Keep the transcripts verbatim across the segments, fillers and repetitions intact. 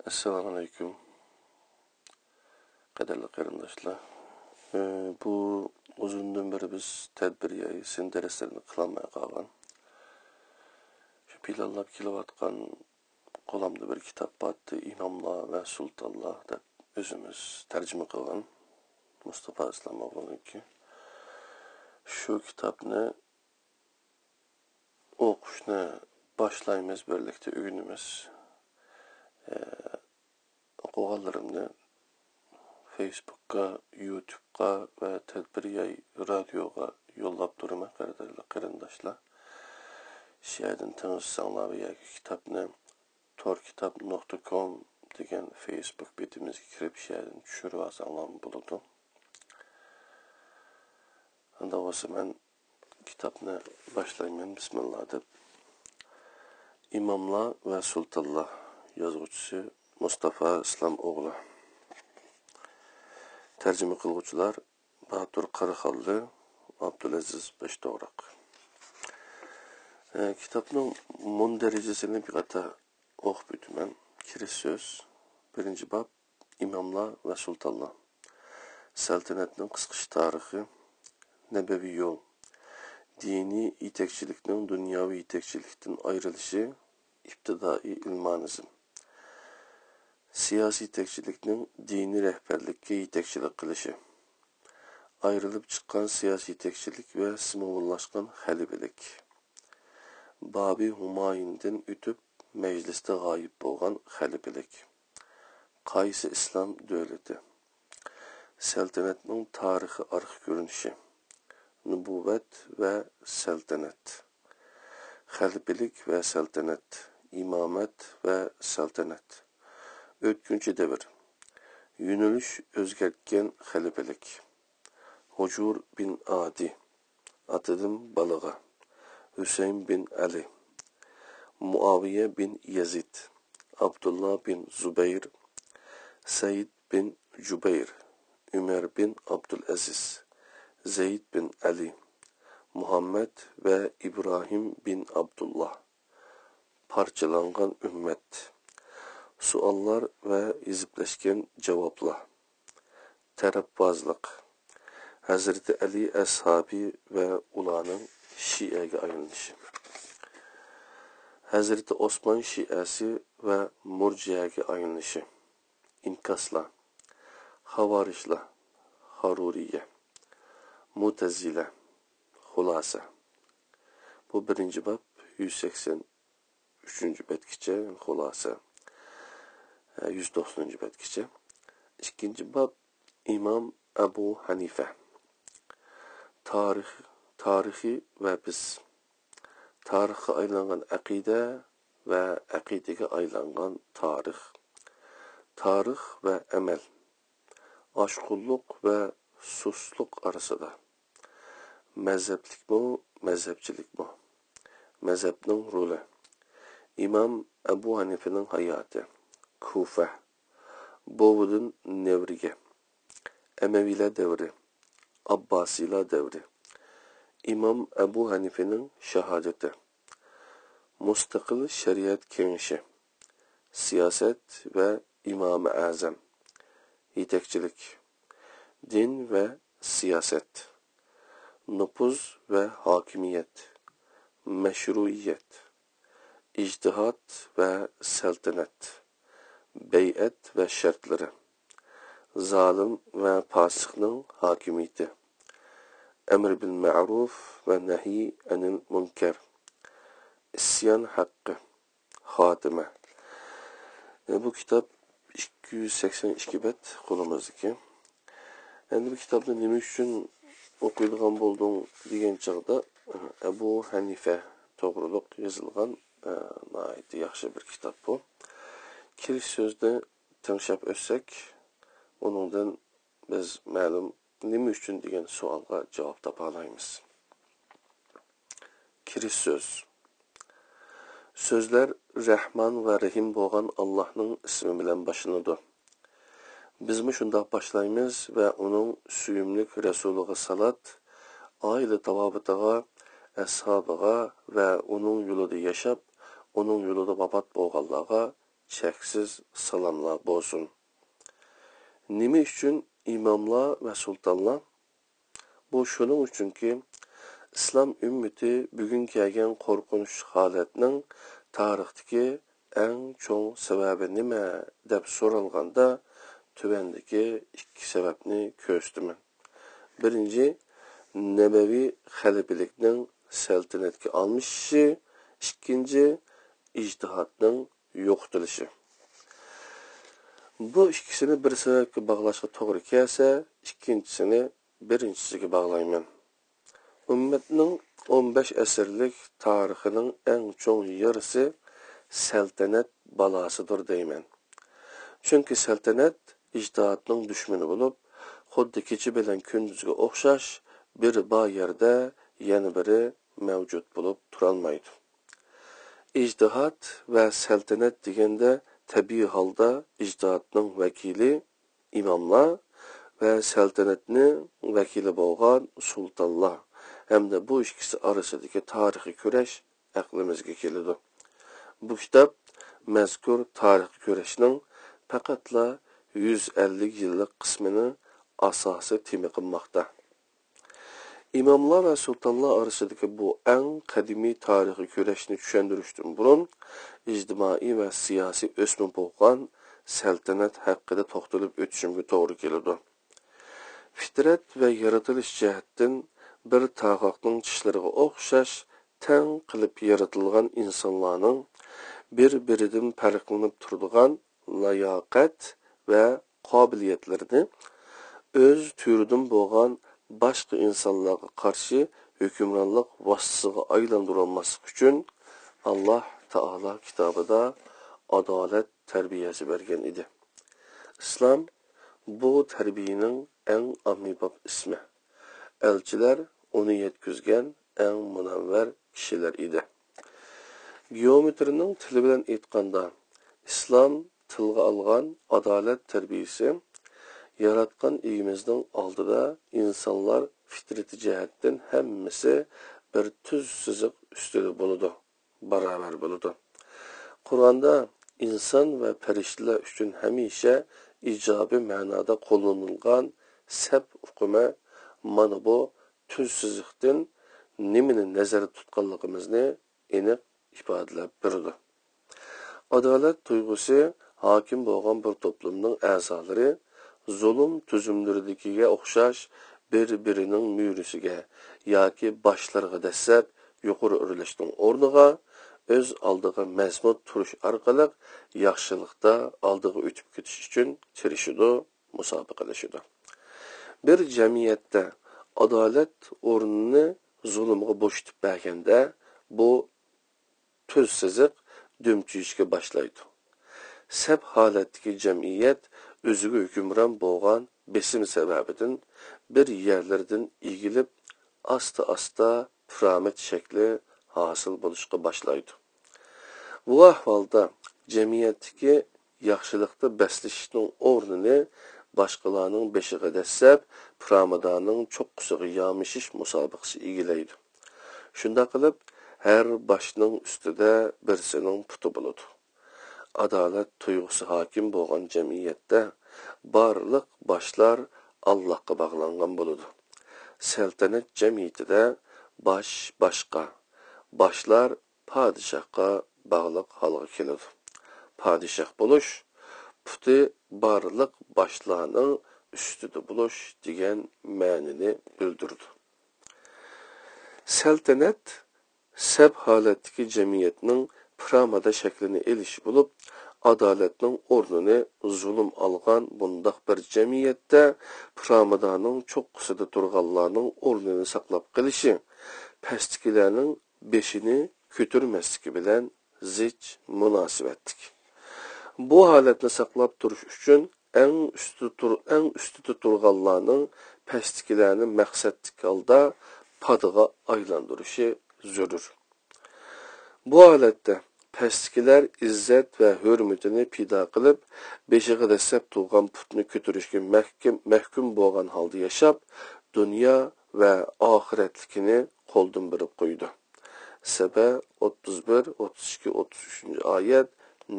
ئەسسالامۇئەلەيكۇم، قەدىرلىك قېرىنداشلار. ئى، بۇ ئۇزۇندىن بېرى بىز تەدبىر يايسىن دەرسلىرىنى قىلالماي قالغان. شۇ پىلانلاپ كېلىۋاتقان قولۇمدا بىر كىتاب بارتتى، ئىماملار ۋە سۇلتانلار دەپ ئۆزىمىز تەرجىمە قىلغان مۇستافا ئىسلام ئوغلىنىڭكى. شۇ كىتابنى ئوقۇشنى باشلايمىز، بىرلىكتە ئۆگىنىمىز. ئوقۇغانلىرىمنى فېيسبۇكقا، يۇتۇبقا ۋە تەدبىر ياي رادىيوغا يوللاپ تۇرىمەن، قەدىرلىك قېرىنداشلار. شۇ يەردىن تىڭشىساڭلار ۋە ياكى كىتابنى تور كىتاب نۇقتا كوم دېگەن فېيسبۇك بېتىمىزگە كىرىپ، شۇ يەردىن چۈشۈرۈۋالساڭلارمۇ بولىدۇ. ئۇنداق بولسا، مەن كىتابنى باشلايمەن، بىسمىللا دەپ. ئىماملار ۋە سۇلتانلار، يازغۇچىسى مۇستافا ئىسلام ئوغلى. تەرجىمە قىلغۇچىلار باتۇر قاراخانلى، ئابدۇلئەزىز باشتوغراق. ئە، كىتابنىڭ مۇندەرىجىسىنى بىر قاتار ئوقۇپ ئۆتىمەن. كىرىش سۆز. بىرىنچى باب، ئىماملار ۋە سۇلتانلار. سەلتەنەتنىڭ قىسقىچە تارىخى. نەبەۋىي يول. دىنىي يېتەكچىلىكنىڭ دۇنياۋى يېتەكچىلىكتىن ئايرىلىشى، ئىپتىدائىي ئىلمانىزم. سىياسىي يېتەكچىلىكنىڭ دىنىي رەھبەرلىككە يېتەكچىلىك قىلىشى. ئايرىلىپ چىققان سىياسىي يېتەكچىلىك ۋە سىمۋوللاشقان خەلىپىلىك. بابى ھۇمايۇندىن ئۆتۈپ، مەجلىستە غايىب بولغان خەلىپىلىك. قايسى ئىسلام دۆلىتى؟ سەلتەنەتنىڭ تارىخىي ئارقا كۆرۈنۈشى. نۇبۇۋۋەت ۋە سەلتەنەت. خەلىپىلىك ۋە سەلتەنەت. ئىمامەت ۋە سەلتەنەت. ئۆتكۈنچى دەۋر. يۆنىلىش ئۆزگەرتكەن خەلىپىلىك. ھۇجۇر بىن ئادى، ئاتىدىن بالىغا، ھۈسەيىن بىن ئەلى، مۇئاۋىيە بىن يەزىد، ئابدۇللا بىن زۇبەير، سەئىد بىن جۇبەير، ئۆمەر بىن ئابدۇلئەزىز، زەيد بىن ئەلى، مۇھەممەد ۋە ئىبراھىم بىن ئابدۇللا. پارچىلانغان ئۈممەت. سوئاللار ۋە ھېزىپلەشكەن جاۋابلار. تەرەپبازلىق. ھەزرىتى ئەلى ئەسھابى ۋە ئۇلارنىڭ شىئەگە ئايلىنىشى. ھەزرىتى ئوسمان شىئەسى ۋە مۇرجىئەگە ئايلىنىشى. ئىنكاسلار. خاۋارىجلار. خارۇرىيە. مۇتەزىلە. خۇلاسە. بۇ بىرىنچى باب، يۈز سەكسەن ئۈچىنچى بەتكىچە، خۇلاسە، يۈز توقسىنىنچى بەتكىچە. ئىككىنچى باب، ئىمام ئەبۇ ھەنىفە. تارىخ، تارىخى ۋە بىز. تارىخقا ئايلانغان ئەقىدە ۋە ئەقىدىگە ئايلانغان تارىخ. تارىخ ۋە ئەمەل. ئاشقۇنلۇق ۋە سۇسلۇق ئارىسىدا. مەزھەپلىكمۇ، مەزھەپچىلىكمۇ؟ مەزھەپنىڭ رولى. ئىمام ئەبۇ ھەنىفىنىڭ ھاياتى. كۇفە. بوۋىدىن نەۋرىگە. ئەمەۋىيلەر دەۋرى. ئابباسىيلار دەۋرى. ئىمام ئەبۇ ھەنىفىنىڭ شاھادىتى. مۇستەقىل شەرىئەت كېڭىشى. سىياسەت ۋە ئىمامى ئەزەم. يېتەكچىلىك. دىن ۋە سىياسەت. نوپۇز ۋە ھاكىمىيەت. مەشرۇئىيەت. ئىجتىھاد ۋە سەلتەنەت. بەيئەت ۋە شەرتلىرى. زالىم ۋە پاسىقنىڭ ھاكىمىيىتى. ئەمر بىل مەرۇف ۋە نەھي ئەنىل مۇنكەر. ئىسيان ھەققى. خاتىمە. ئە، بۇ كىتاب ئىككى يۈز سەكسەن ئىككى بەت قولىمىزدىكى. ئەمدى بۇ كىتابنى نېمە ئۈچۈن ئوقۇيدىغان بولدۇڭ دېگەن چاغدا، ئەبۇ ھەنىفە توغرۇلۇق يېزىلغان، ئە، ناھايىتى ياخشى بىر كىتاب بۇ. كىرىش سۆزنى تىڭشاپ ئۆتسەك، ئۇنىڭدىن بىز مەلۇم نېمە ئۈچۈن دېگەن سوئالغا جاۋاب تاپالايمىز. كىرىش سۆز. سۆزلەر رەھمان ۋە رەھىم بولغان ئاللاھنىڭ ئىسمى بىلەن باشلىنىدۇ. بىزمۇ شۇنداق باشلايمىز ۋە ئۇنىڭ سۆيۈملۈك رەسۇلىغا سالات، ئائىلە تاۋابىتىغا، ئەسھابىغا ۋە ئۇنىڭ يولىدا ياشاپ، ئۇنىڭ يولىدا ۋاپات بولغانلارغا چەكسىز سالاملار بولسۇن. نېمە ئۈچۈن ئىماملار ۋە سۇلتانلار؟ بۇ شۇنىڭ ئۈچۈنكى، ئىسلام ئۈممىتى بۈگۈن كەلگەن قورقۇنچلۇق ھالەتنىڭ تارىختىكى ئەڭ چوڭ سەۋەبى نېمە دەپ سورالغاندا، تۆۋەندىكى ئىككى سەۋەبنى كۆرسىتىمەن. بىرىنچى، نەبەۋى خەلىپىلىكنىڭ سەلتەنەتكە ئالمىشىشى، ئىككىنچى، ئىجتىھادنىڭ يوقىتىلىشى. بۇ ئىككىسىنى بىر سەۋەبكە باغلاشقا توغرا كەلسە، ئىككىنچىسىنى بىرىنچىسىگە باغلايمەن. ئۈممەتنىڭ ئون بەش ئەسىرلىك تارىخىنىڭ ئەڭ چوڭ يارىسى سەلتەنەت بالاسىدۇر دەيمەن. چۈنكى سەلتەنەت ئىجتىھادنىڭ دۈشمىنى بولۇپ، خۇددى كېچە بىلەن كۈندۈزگە ئوخشاش، بىرى بار يەردە يەنە بىرى مەۋجۇت بولۇپ تۇرالمايدۇ. ئىجتىھاد ۋە سەلتەنەت دېگەندە، تەبىئىي ھالدا ئىجتىھادنىڭ ۋەكىلى ئىماملار ۋە سەلتەنەتنىڭ ۋەكىلى بولغان سۇلتانلار ھەمدە بۇ ئىككىسى ئارىسىدىكى تارىخىي كۈرەش ئەقلىمىزگە كېلىدۇ. بۇ كىتاب مەزكۇر تارىخىي كۈرەشنىڭ پەقەتلا يۈز ئەللىك يىللىق قىسمىنى ئاساسىي تېما قىلماقتا. ئىماملار ۋە سۇلتانلار ئارىسىدىكى بۇ ئەڭ قەدىمىي تارىخىي كۈرەشنى چۈشەندۈرۈشتىن بۇرۇن، ئىجتىمائىي ۋە سىياسىي ئۆسمە بولغان سەلتەنەت ھەققىدە توختىلىپ ئۆتۈشۈمگە توغرا كېلىدۇ. پىترەت ۋە يارىتىلىش جەھەتتىن بىر تاغاقنىڭ چىشلىرىغا ئوخشاش تەڭ قىلىپ يارىتىلغان ئىنسانلارنىڭ بىر-بىرىدىن پەرقلىنىپ تۇرىدىغان لاياقەت ۋە قابىلىيەتلىرىنى ئۆز تۈرىدىن بولغان باشقا ئىنسانلارغا قارشى ھۆكۈمرانلىق ۋاسىتىسىغا ئايلاندۇرالماسلىق ئۈچۈن، ئاللاھ تائالا كىتابىدا ئادالەت تەربىيەسى بەرگەن ئىدى. ئىسلام بۇ تەربىيەنىڭ ئەڭ ئاممىباب ئىسمى. ئەلچىلەر ئۇنى يەتكۈزگەن ئەڭ مۇنەۋۋەر كىشىلەر ئىدى. گېئومېترىنىڭ تىلى بىلەن ئېيتقاندا، ئىسلام تىلغا ئالغان ئادالەت تەربىيەسى ياراتقان ئىگىمىزنىڭ ئالدىدا ئىنسانلار پىترىتى جەھەتتىن ھەممىسى بىر تۈز سىزىق ئۈستىدە بولىدۇ، باراۋەر بولىدۇ. قۇرئاندا ئىنسان ۋە پەرىشتىلەر ئۈچۈن ھەمىشە ئىجابىي مەنادا قوللىنىلغان سەپ ئۇقۇمى مانا بۇ تۈز سىزىقتىن نېمىنى نەزەردە تۇتقانلىقىمىزنى ئېنىق ئىپادىلەپ بېرىدۇ. ئادالەت تۇيغۇسى ھاكىم بولغان بىر توپلۇمنىڭ ئەزالىرى زۇلۇم تۈزۈملىرىدىكىگە ئوخشاش بىر-بىرىنىڭ مۈرىسىگە ياكى باشلىرىغا دەسسەپ يۇقىرى ئۆرلەشنىڭ ئورنىغا، ئۆز ئالدىغا مەزمۇت تۇرۇش ئارقىلىق ياخشىلىقتا ئالدىغا ئۆتۈپ كېتىش ئۈچۈن تىرىشىدۇ، مۇسابىقىلىشىدۇ. بىر جەمئىيەتتە ئادالەت ئورنىنى زۇلۇمغا بوشىتىپ بەرگەندە، بۇ تۈز سىزىق دۈمچۈيۈشكە باشلايدۇ. سەپ ھالەتتىكى جەمئىيەت ئۆزىگە ھۆكۈمران بولغان بېسىم سەۋەبىدىن بىر يەرلىرىدىن ئېگىلىپ، ئاستا-ئاستا پىرامىد شەكلى ھاسىل بولۇشقا باشلايدۇ. بۇ ئەھۋالدا جەمئىيەتتىكى ياخشىلىقتا بەسلىشىشنىڭ ئورنىنى باشقىلارنىڭ بېشىغا دەسسەپ، پىرامىدانىڭ چوققىسىغا يامىشىش مۇسابىقىسى ئىگىلەيدۇ. شۇنداق قىلىپ، ھەر باشنىڭ ئۈستىدە بىرسىنىڭ پۇتى بولىدۇ. ئادالەت تۇيغۇسى ھاكىم بولغان جەمئىيەتتە بارلىق باشلار ئاللاھقا باغلانغان بولىدۇ. سەلتەنەت جەمئىيىتىدە باش باشقا، باشلار پادىشاھقا باغلىق ھالغا كېلىدۇ. پادىشاھ بولۇش، پۇتى بارلىق باشلارنىڭ ئۈستىدە بولۇش دېگەن مەنىنى بىلدۈرىدۇ. سەلتەنەت سەپ ھالەتتىكى جەمئىيەتنىڭ پىرامىدا شەكلىنى ئېلىشى بولۇپ، ئادالەتنىڭ ئورنىنى زۇلۇم ئالغان بۇنداق بىر جەمئىيەتتە پىرامىدانىڭ چوققىسىدا تۇرغانلارنىڭ ئورنىنى ساقلاپ قېلىشى، پەستىكىلەرنىڭ بېشىنى كۆتۈرمەسلىكى بىلەن زىچ مۇناسىۋەتلىك. بۇ ھالەتنى ساقلاپ تۇرۇش ئۈچۈن ئەڭ ئۈستىدە تۇر-، ئەڭ ئۈستىدە تۇرغانلارنىڭ پەستىكىلەرنى مەقسەتلىك ھالدا پادىغا ئايلاندۇرۇشى زۆرۈر. بۇ ھالەتتە پەستىكىلەر ئىززەت ۋە ھۆرمىتىنى پىدا قىلىپ، بېشىغا دەسسەپ تۇرغان پۇتنى كۆتۈرۈشكە مەھكىم، مەھكۇم بولغان ھالدا ياشاپ، دۇنيا ۋە ئاخىرەتلىكىنى قولدىن بېرىپ قويىدۇ. سەبە ئوتتۇز بىر، ئوتتۇز ئىككى، ئوتتۇز ئۈچىنچى ئايەت،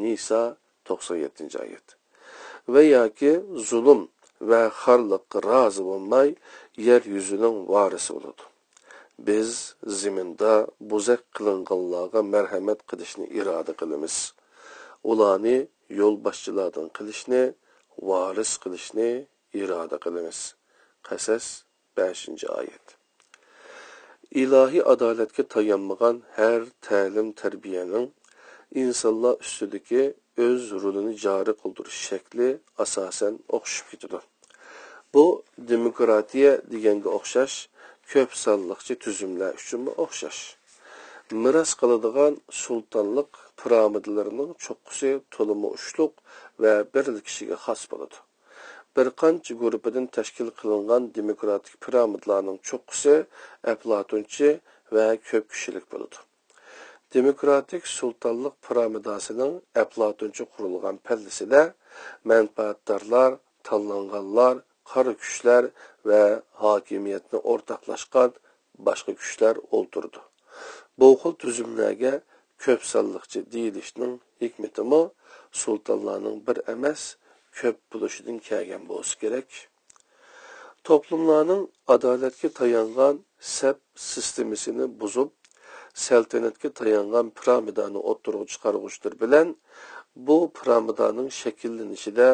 نىسا توقسان يەتتىنچى ئايەت. ۋە ياكى زۇلۇم ۋە خارلىققا رازى بولماي، يەر يۈزىنىڭ ۋارىسى بولىدۇ. بىز زېمىندا بوزەك قىلىنغانلارغا مەرھەمەت قىلىشنى ئىرادە قىلىمىز. ئۇلارنى يولباشچىلاردىن قىلىشنى، ۋارىس قىلىشنى ئىرادە قىلىمىز. قەسەس، بەشىنچى ئايەت. ئىلاھىي ئادالەتكە تايانمىغان ھەر تەلىم-تەربىيەنىڭ ئىنسانلار ئۈستىدىكى ئۆز رولىنى جارى قىلدۇرۇش شەكلى ئاساسەن ئوخشىشىپ كېتىدۇ. بۇ دېموكراتىيە دېگەنگە ئوخشاش، كۆپ سانلىقچە تۈزۈملەر ئۈچۈنمۇ ئوخشاش. مىراس قىلىدىغان سۇلتانلىق پىرامىدىلىرىنىڭ چوققىسى تولىمۇ ئۇچلۇق ۋە بىرلا كىشىگە خاس بولىدۇ. بىر قانچە گۇرۇپپىدىن تەشكىل قىلىنغان دېموكراتىك پىرامىدىلارنىڭ چوققىسى ئەپلاتونچى ۋە كۆپ كىشىلىك بولىدۇ. دېموكراتىك سۇلتانلىق پىرامىداسىنىڭ ئەپلاتونچە قۇرۇلغان پەللىسىدە مەنپەئەتدارلار، تاللانغانلار، قارا كۈچلەر ۋە ھاكىمىيەتنى ئورتاقلاشقان باشقا كۈچلەر ئولتۇرىدۇ. بۇ خىل تۈزۈملەرگە كۆپ سانلىقچە دېيىلىشنىڭ ھېكمىتىمۇ سۇلتانلارنىڭ بىر ئەمەس، كۆپ بولۇشىدىن كەلگەن بولسا كېرەك. توپلۇملارنىڭ ئادالەتكە تايانغان سەپ سىستېمىسىنى بۇزۇپ، سەلتەنەتكە تايانغان پىرامىدانى ئوتتۇرىغا چىقارغۇچىلىرى بىلەن بۇ پىرامىدانىڭ شەكىللىنىشىدە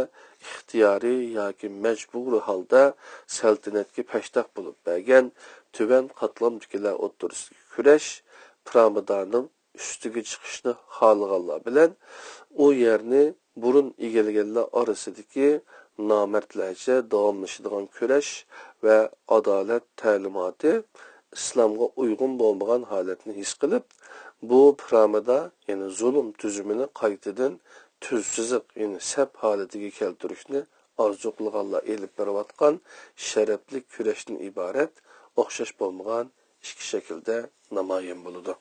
ئىختىيارىي ياكى مەجبۇرىي ھالدا سەلتەنەتكە پەشتاق بولۇپ بەرگەن تۆۋەن قاتلامدىكىلەر ئوتتۇرىسىدىكى كۈرەش پىرامىدانىڭ ئۈستىگە چىقىشنى خالىغانلار بىلەن ئۇ يەرنى بۇرۇن ئىگىلىگەنلەر ئارىسىدىكى نامەردلەرچە داۋاملىشىدىغان كۈرەش ۋە ئادالەت تەلىماتى ئىسلامغا ئۇيغۇن بولمىغان ھالەتنى ھېس قىلىپ، بۇ پىرامىدا، يەنى زۇلۇم تۈزۈمىنى قايتىدىن تۈز سىزىق، يەنى سەپ ھالىتىگە كەلتۈرۈشنى ئارزۇ قىلغانلار ئېلىپ بېرىۋاتقان شەرەپلىك كۈرەشتىن ئىبارەت ئوخشاش بولمىغان ئىككى شەكىلدە نامايان بولىدۇ.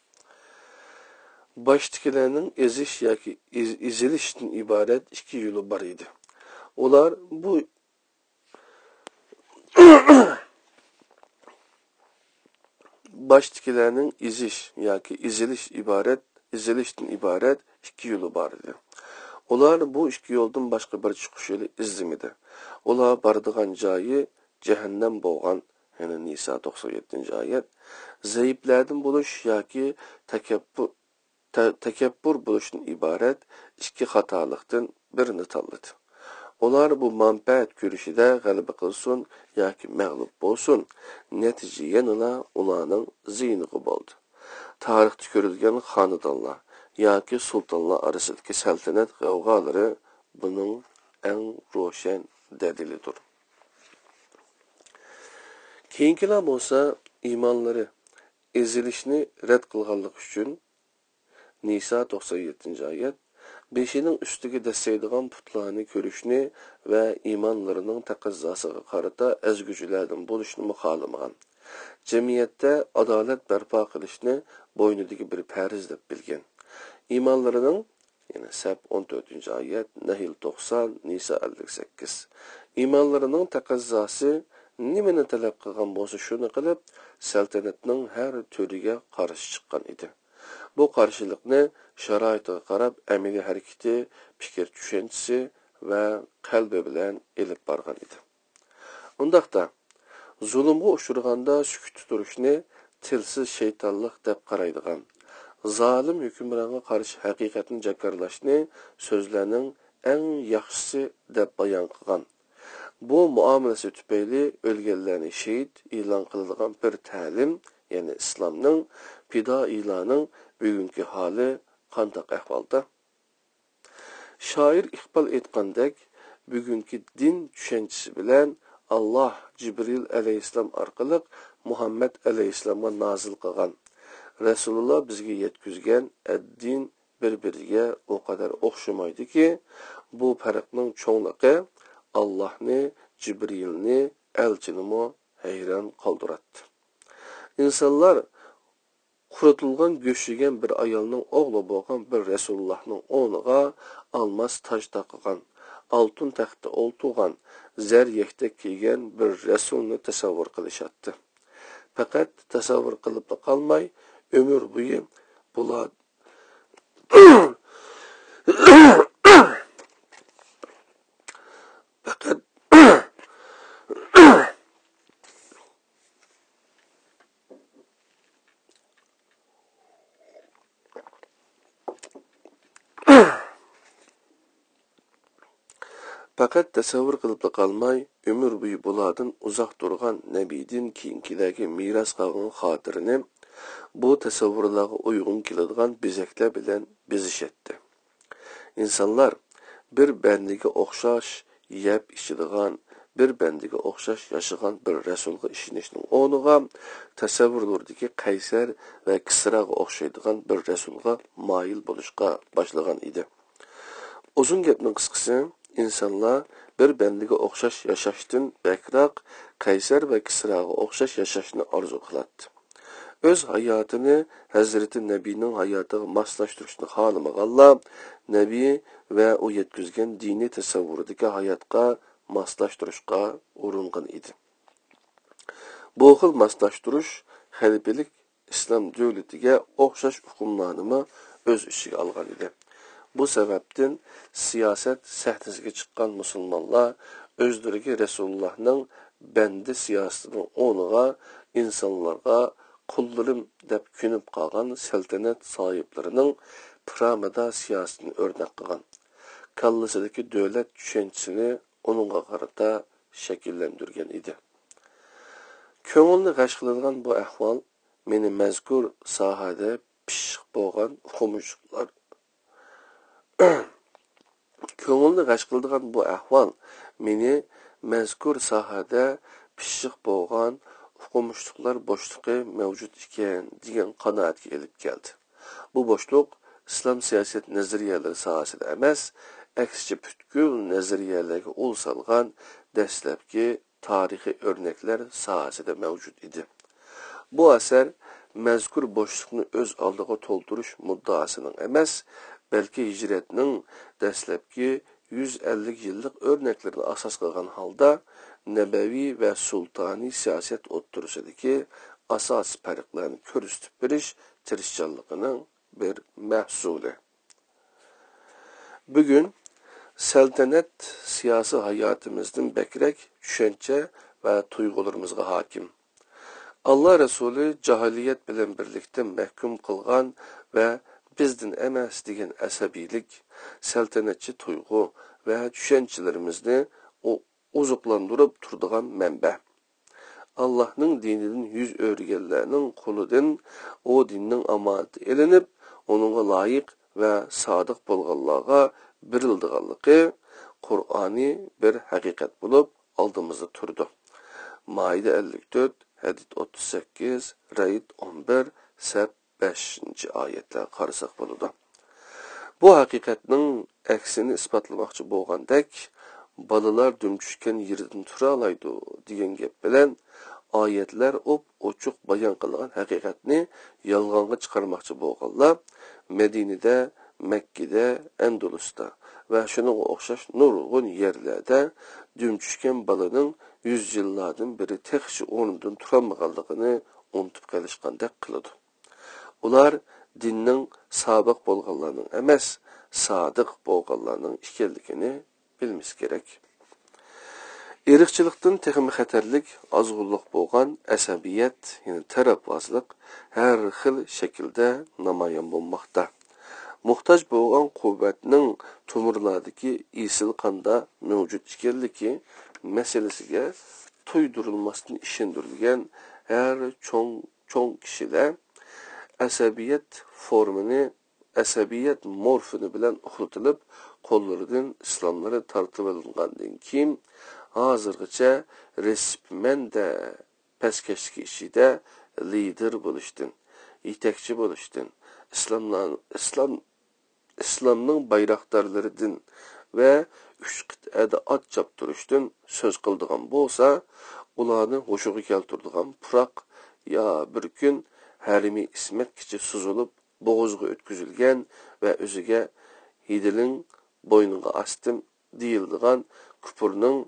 باشتىكىلەرنىڭ ئېزىش ياكى ئېز-، ئېزىلىشتىن ئىبارەت ئىككى يولى بار ئىدى. ئۇلار بۇ باشتىكىلەرنىڭ ئېزىش ياكى ئېزىلىش ئىبارەت، ئېزىلىشتىن ئىبارەت ئىككى يولى بار ئىدى. ئۇلار بۇ ئىككى يولدىن باشقا بىر چىقىش يولى ئىزدىمىدى. ئۇلار بارىدىغان جايى جەھەننەم بولغان، يەنى نىسا توقسان يەتتىنچى ئايەت، زەئىپلەردىن بولۇش ياكى تەكەببۇر، تە-، تەكەببۇر بولۇشتىن ئىبارەت ئىككى خاتالىقتىن بىرىنى تاللىدى. ئۇلار بۇ مەنپەئەت كۈرىشىدە غەلىبە قىلسۇن ياكى مەغلۇپ بولسۇن، نەتىجە يەنىلا ئۇلارنىڭ زىيىنىغا بولدى. تارىختا كۆرۈلگەن خانىدانلار ياكى سۇلتانلار ئارىسىدىكى سەلتەنەت غەۋغالىرى بۇنىڭ ئەڭ روشەن دەلىلىدۇر. كېيىنكىلەر بولسا ئىمانلىرى ئېزىلىشنى رەت قىلغانلىقى ئۈچۈن، نىسا توقسان يەتتىنچى ئايەت، بېشىنىڭ ئۈستىگە دەسسەيدىغان پۇتلارنى كۆرۈشنى ۋە ئىمانلىرىنىڭ تەقەززاسىغا قارىتا ئەزگۈچىلەردىن بولۇشنىمۇ خالىمىغان. جەمئىيەتتە ئادالەت بەرپا قىلىشنى بوينىدىكى بىر پەرز دەپ بىلگەن. ئىمانلىرىنىڭ، يەنى سەپ ئون تۆتىنچى ئايەت، نەھل توقسان، نىسا ئەللىك سەككىز. ئىمانلىرىنىڭ تەقەززاسى نېمىنى تەلەپ قىلغان بولسا شۇنى قىلىپ، سەلتەنەتنىڭ ھەر تۈرىگە قارشى چىققان ئىدى. بۇ قارشىلىقنى شارائىتىغا قاراپ ئەمەلىي ھەرىكىتى، پىكىر چۈشەنچىسى ۋە قەلبى بىلەن ئېلىپ بارغان ئىدى. ئۇنداقتا، زۇلۇمغا ئۇچرىغاندا سۈكۈتتە تۇرۇشنى تىلسىز شەيتانلىق دەپ قارايدىغان، زالىم ھۆكۈمرانغا قارشى ھەقىقەتنى جاكارلاشنى سۆزلەرنىڭ ئەڭ ياخشىسى دەپ بايان قىلغان، بۇ مۇئامىلىسى تۈپەيلى ئۆلگەنلەرنى شېھىت ئېلان قىلىدىغان بىر تەلىم، يەنى ئىسلامنىڭ پىدائىيلارنىڭ بۈگۈنكى ھالى قانداق ئەھۋالدا؟ شائىر ئىقبال ئېيتقاندەك، بۈگۈنكى دىن چۈشەنچىسى بىلەن ئاللاھ جىبرىئىل ئەلەيھىسسالام ئارقىلىق مۇھەممەد ئەلەيھىسسالامغا نازىل قىلغان، رەسۇلۇللاھ بىزگە يەتكۈزگەن ئەددىن بىر-بىرىگە ئۇ قەدەر ئوخشىمايدۇكى، بۇ پەرقنىڭ چوڭلۇقى ئاللاھنى، جىبرىئىلنى، ئەلچىنىمۇ ھەيران قالدۇراتتى. ئىنسانلار قۇرۇتۇلغان گۆش يېگەن بىر ئايالنىڭ ئوغلى بولغان بىر رەسۇلۇللاھنىڭ ئورنىغا ئالماس تاج تاقىغان، ئالتۇن تەختتە ئولتۇرغان، زەر يەكتەك كىيگەن بىر رەسۇلنى تەسەۋۋۇر قىلىشاتتى. پەقەت تەسەۋۋۇر قىلىپلا قالماي، ئۆمۈر بويى بۇلار، بۇلار، پەقەت تەسەۋۋۇر قىلىپلا قالماي، ئۆمۈر بويى بۇلاردىن ئۇزاق تۇرغان نەبىدىن كېيىنكىلەرگە مىراس قالغان خاتىرىنى بۇ تەسەۋۋۇرلارغا ئۇيغۇن كېلىدىغان بېزەكلەر بىلەن بېزىشەتتى. ئىنسانلار بىر بەندىگە ئوخشاش يەپ ئىچىدىغان، بىر بەندىگە ئوخشاش ياشىغان بىر رەسۇلغا ئىشىنىشنىڭ ئورنىغا تەسەۋۋۇرلىرىدىكى قەيسەر ۋە كىسراغا ئوخشايدىغان بىر رەسۇلغا مايىل بولۇشقا باشلىغان ئىدى. ئۇزۇن گەپنىڭ قىسقىسى، ئىنسانلار بىر بەندىگە ئوخشاش ياشاشتىن بەكرەك قەيسەر ۋە كىسراغا ئوخشاش ياشاشنى ئارزۇ قىلاتتى. ئۆز ھاياتىنى ھەزرىتى نەبىنىڭ ھاياتىغا ماسلاشتۇرۇشنى خالىمىغانلار نەبى ۋە ئۇ يەتكۈزگەن دىنىي تەسەۋۋۇردىكى ھاياتقا ماسلاشتۇرۇشقا ئۇرۇنغان ئىدى. بۇ خىل ماسلاشتۇرۇش خەلىپىلىك ئىسلام دۆلىتىگە ئوخشاش ئۇقۇملارنىمۇ ئۆز ئىچىگە ئالغان ئىدى. بۇ سەۋەبتىن سىياسەت سەھنىسىگە چىققان مۇسۇلمانلار ئۆزلىرىگە رەسۇلۇللاھنىڭ بەندە سىياسىتىنىڭ ئورنىغا ئىنسانلارغا قۇللىرىم دەپ كۆنۈپ قالغان سەلتەنەت ساھىبلىرىنىڭ پىرامىدا سىياسىتىنى ئۆرنەك قىلغان، كاللىسىدىكى دۆلەت چۈشەنچىسىنى ئۇنىڭغا قارىتا شەكىللەندۈرگەن ئىدى. كۆڭۈلنى غەش قىلىدىغان بۇ ئەھۋال مېنى مەزكۇر ساھەدە پىششىق بولغان ئوقۇمۇشلۇقلار كۆڭۈلنى غەش قىلىدىغان بۇ ئەھۋال مېنى مەزكۇر ساھەدە پىششىق بولغان ئوقۇمۇشلۇقلار بوشلۇقى مەۋجۇت ئىكەن، دېگەن قانائەتكە ئېلىپ كەلدى. بۇ بوشلۇق ئىسلام سىياسەت نەزەرىيەلىرى ساھەسىدە ئەمەس، ئەكسىچە پۈتكۈل نەزەرىيەلەرگە ئۇل سالغان دەسلەپكى تارىخىي ئۆرنەكلەر ساھەسىدە مەۋجۇت ئىدى. بۇ ئەسەر مەزكۇر بوشلۇقنى ئۆز ئالدىغا تولدۇرۇش مۇددىئاسىنىڭ ئەمەس، بەلكى ھىجرەتنىڭ دەسلەپكى يۈز ئەللىك يىللىق ئۆرنەكلىرىنى ئاساس قىلغان ھالدا، نەبەۋى ۋە سۇلتانىي سىياسەت ئوتتۇرىسىدىكى ئاساسىي پەرقلەرنى كۆرسىتىپ بېرىش تىرىشچانلىقىنىڭ بىر مەھسۇلى. بۈگۈن سەلتەنەت سىياسىي ھاياتىمىزدىن بەكرەك چۈشەنچە ۋە تۇيغۇلىرىمىزغا ھاكىم. ئاللا رەسۇلى جاھىلىيەت بىلەن بىرلىكتە مەھكۇم قىلغان ۋە بىزدىن ئەمەس دېگەن ئەسەبىيلىك، سەلتەنەتچى تۇيغۇ ۋە چۈشەنچىلىرىمىزنى ئو-، ئوزۇقلاندۇرۇپ تۇرىدىغان مەنبە. ئاللاھنىڭ دىنىدىن يۈز ئۆرۈگەنلەرنىڭ قولىدىن ئۇ دىننىڭ ئامانىتى ئېلىنىپ، ئۇنىڭغا لايىق ۋە سادىق بولغانلارغا بېرىلىدىغانلىقى قۇرئانىي بىر ھەقىقەت بولۇپ ئالدىمىزدا تۇرىدۇ. مائىدە ئەللىك تۆت، ھەدىد ئوتتۇز سەككىز، رەئد ئون بىر، سەپ بەشىنچى ئايەتلەرگە قارىساق بولىدۇ. بۇ ھەقىقەتنىڭ ئەكسىنى ئىسپاتلىماقچى بولغاندەك، «بالىلار دۈم چۈشكەن يېرىدىن تۇرالايدۇ» دېگەن گەپ بىلەن ئايەتلەر ئوپئوچۇق بايان قىلغان ھەقىقەتنى يالغانغا چىقارماقچى بولغانلار مەدىنىدە، مەككىدە، ئەندۇلۇستا ۋە شۇنىڭغا ئوخشاش نۇرغۇن يەرلەردە دۈم چۈشكەن بالىنىڭ يۈز يىللاردىن بېرى تېخىچە ئورنىدىن تۇرالمىغانلىقىنى ئۇنتۇپ قېلىشقاندەك قىلىدۇ. ئۇلار دىننىڭ سابىق بولغانلارنىڭ ئەمەس، سادىق بولغانلارنىڭ ئىكەنلىكىنى بىلمىسى كېرەك. ئىرقچىلىقتىن تېخىمۇ خەتەرلىك ئازغۇنلۇق بولغان ئەسەبىيەت، يەنى تەرەپۋازلىق ھەر خىل شەكىلدە نامايان بولماقتا. موھتاج بولغان قۇۋۋەتنىڭ تومۇرلاردىكى ئېسىل قاندا مەۋجۇت ئىكەنلىكى مەسىلىسىگە تۇيدۇرۇلماستىن ئىشەندۈرۈلگەن ھەر چوڭ، چوڭ كىشىلەر ئەسەبىيەت فورمىنى، ئەسەبىيەت مورفىنى بىلەن ئۇخلىتىلىپ، قوللىرىدىن ئىسلاملىرى تارتىۋېلىنغاندىن كېيىن، ھازىرغىچە رېسىپمەندە پەسكەشلىكى ئىچىدە لىدېر بولۇشتىن، يېتەكچى بولۇشتىن، ئىسلاملار-، ئىسلام، ئىسلامنىڭ بايراقدارلىرىدىن ۋە ئۈچ قىتئەدە ئات چاپتۇرۇشتىن سۆز قىلىدىغان بولسا، ئۇلارنى ھوشىغا كەلتۈرىدىغان پۇراق يا بىر كۈن ھەرىمى ئىسمەتكىچە سوزۇلۇپ، بوغۇزىغا ئۆتكۈزۈلگەن ۋە ئۆزىگە «ھېدىلىڭ، بوينۇڭغا ئاستىم» دېيىلىدىغان كۇپۇرنىڭ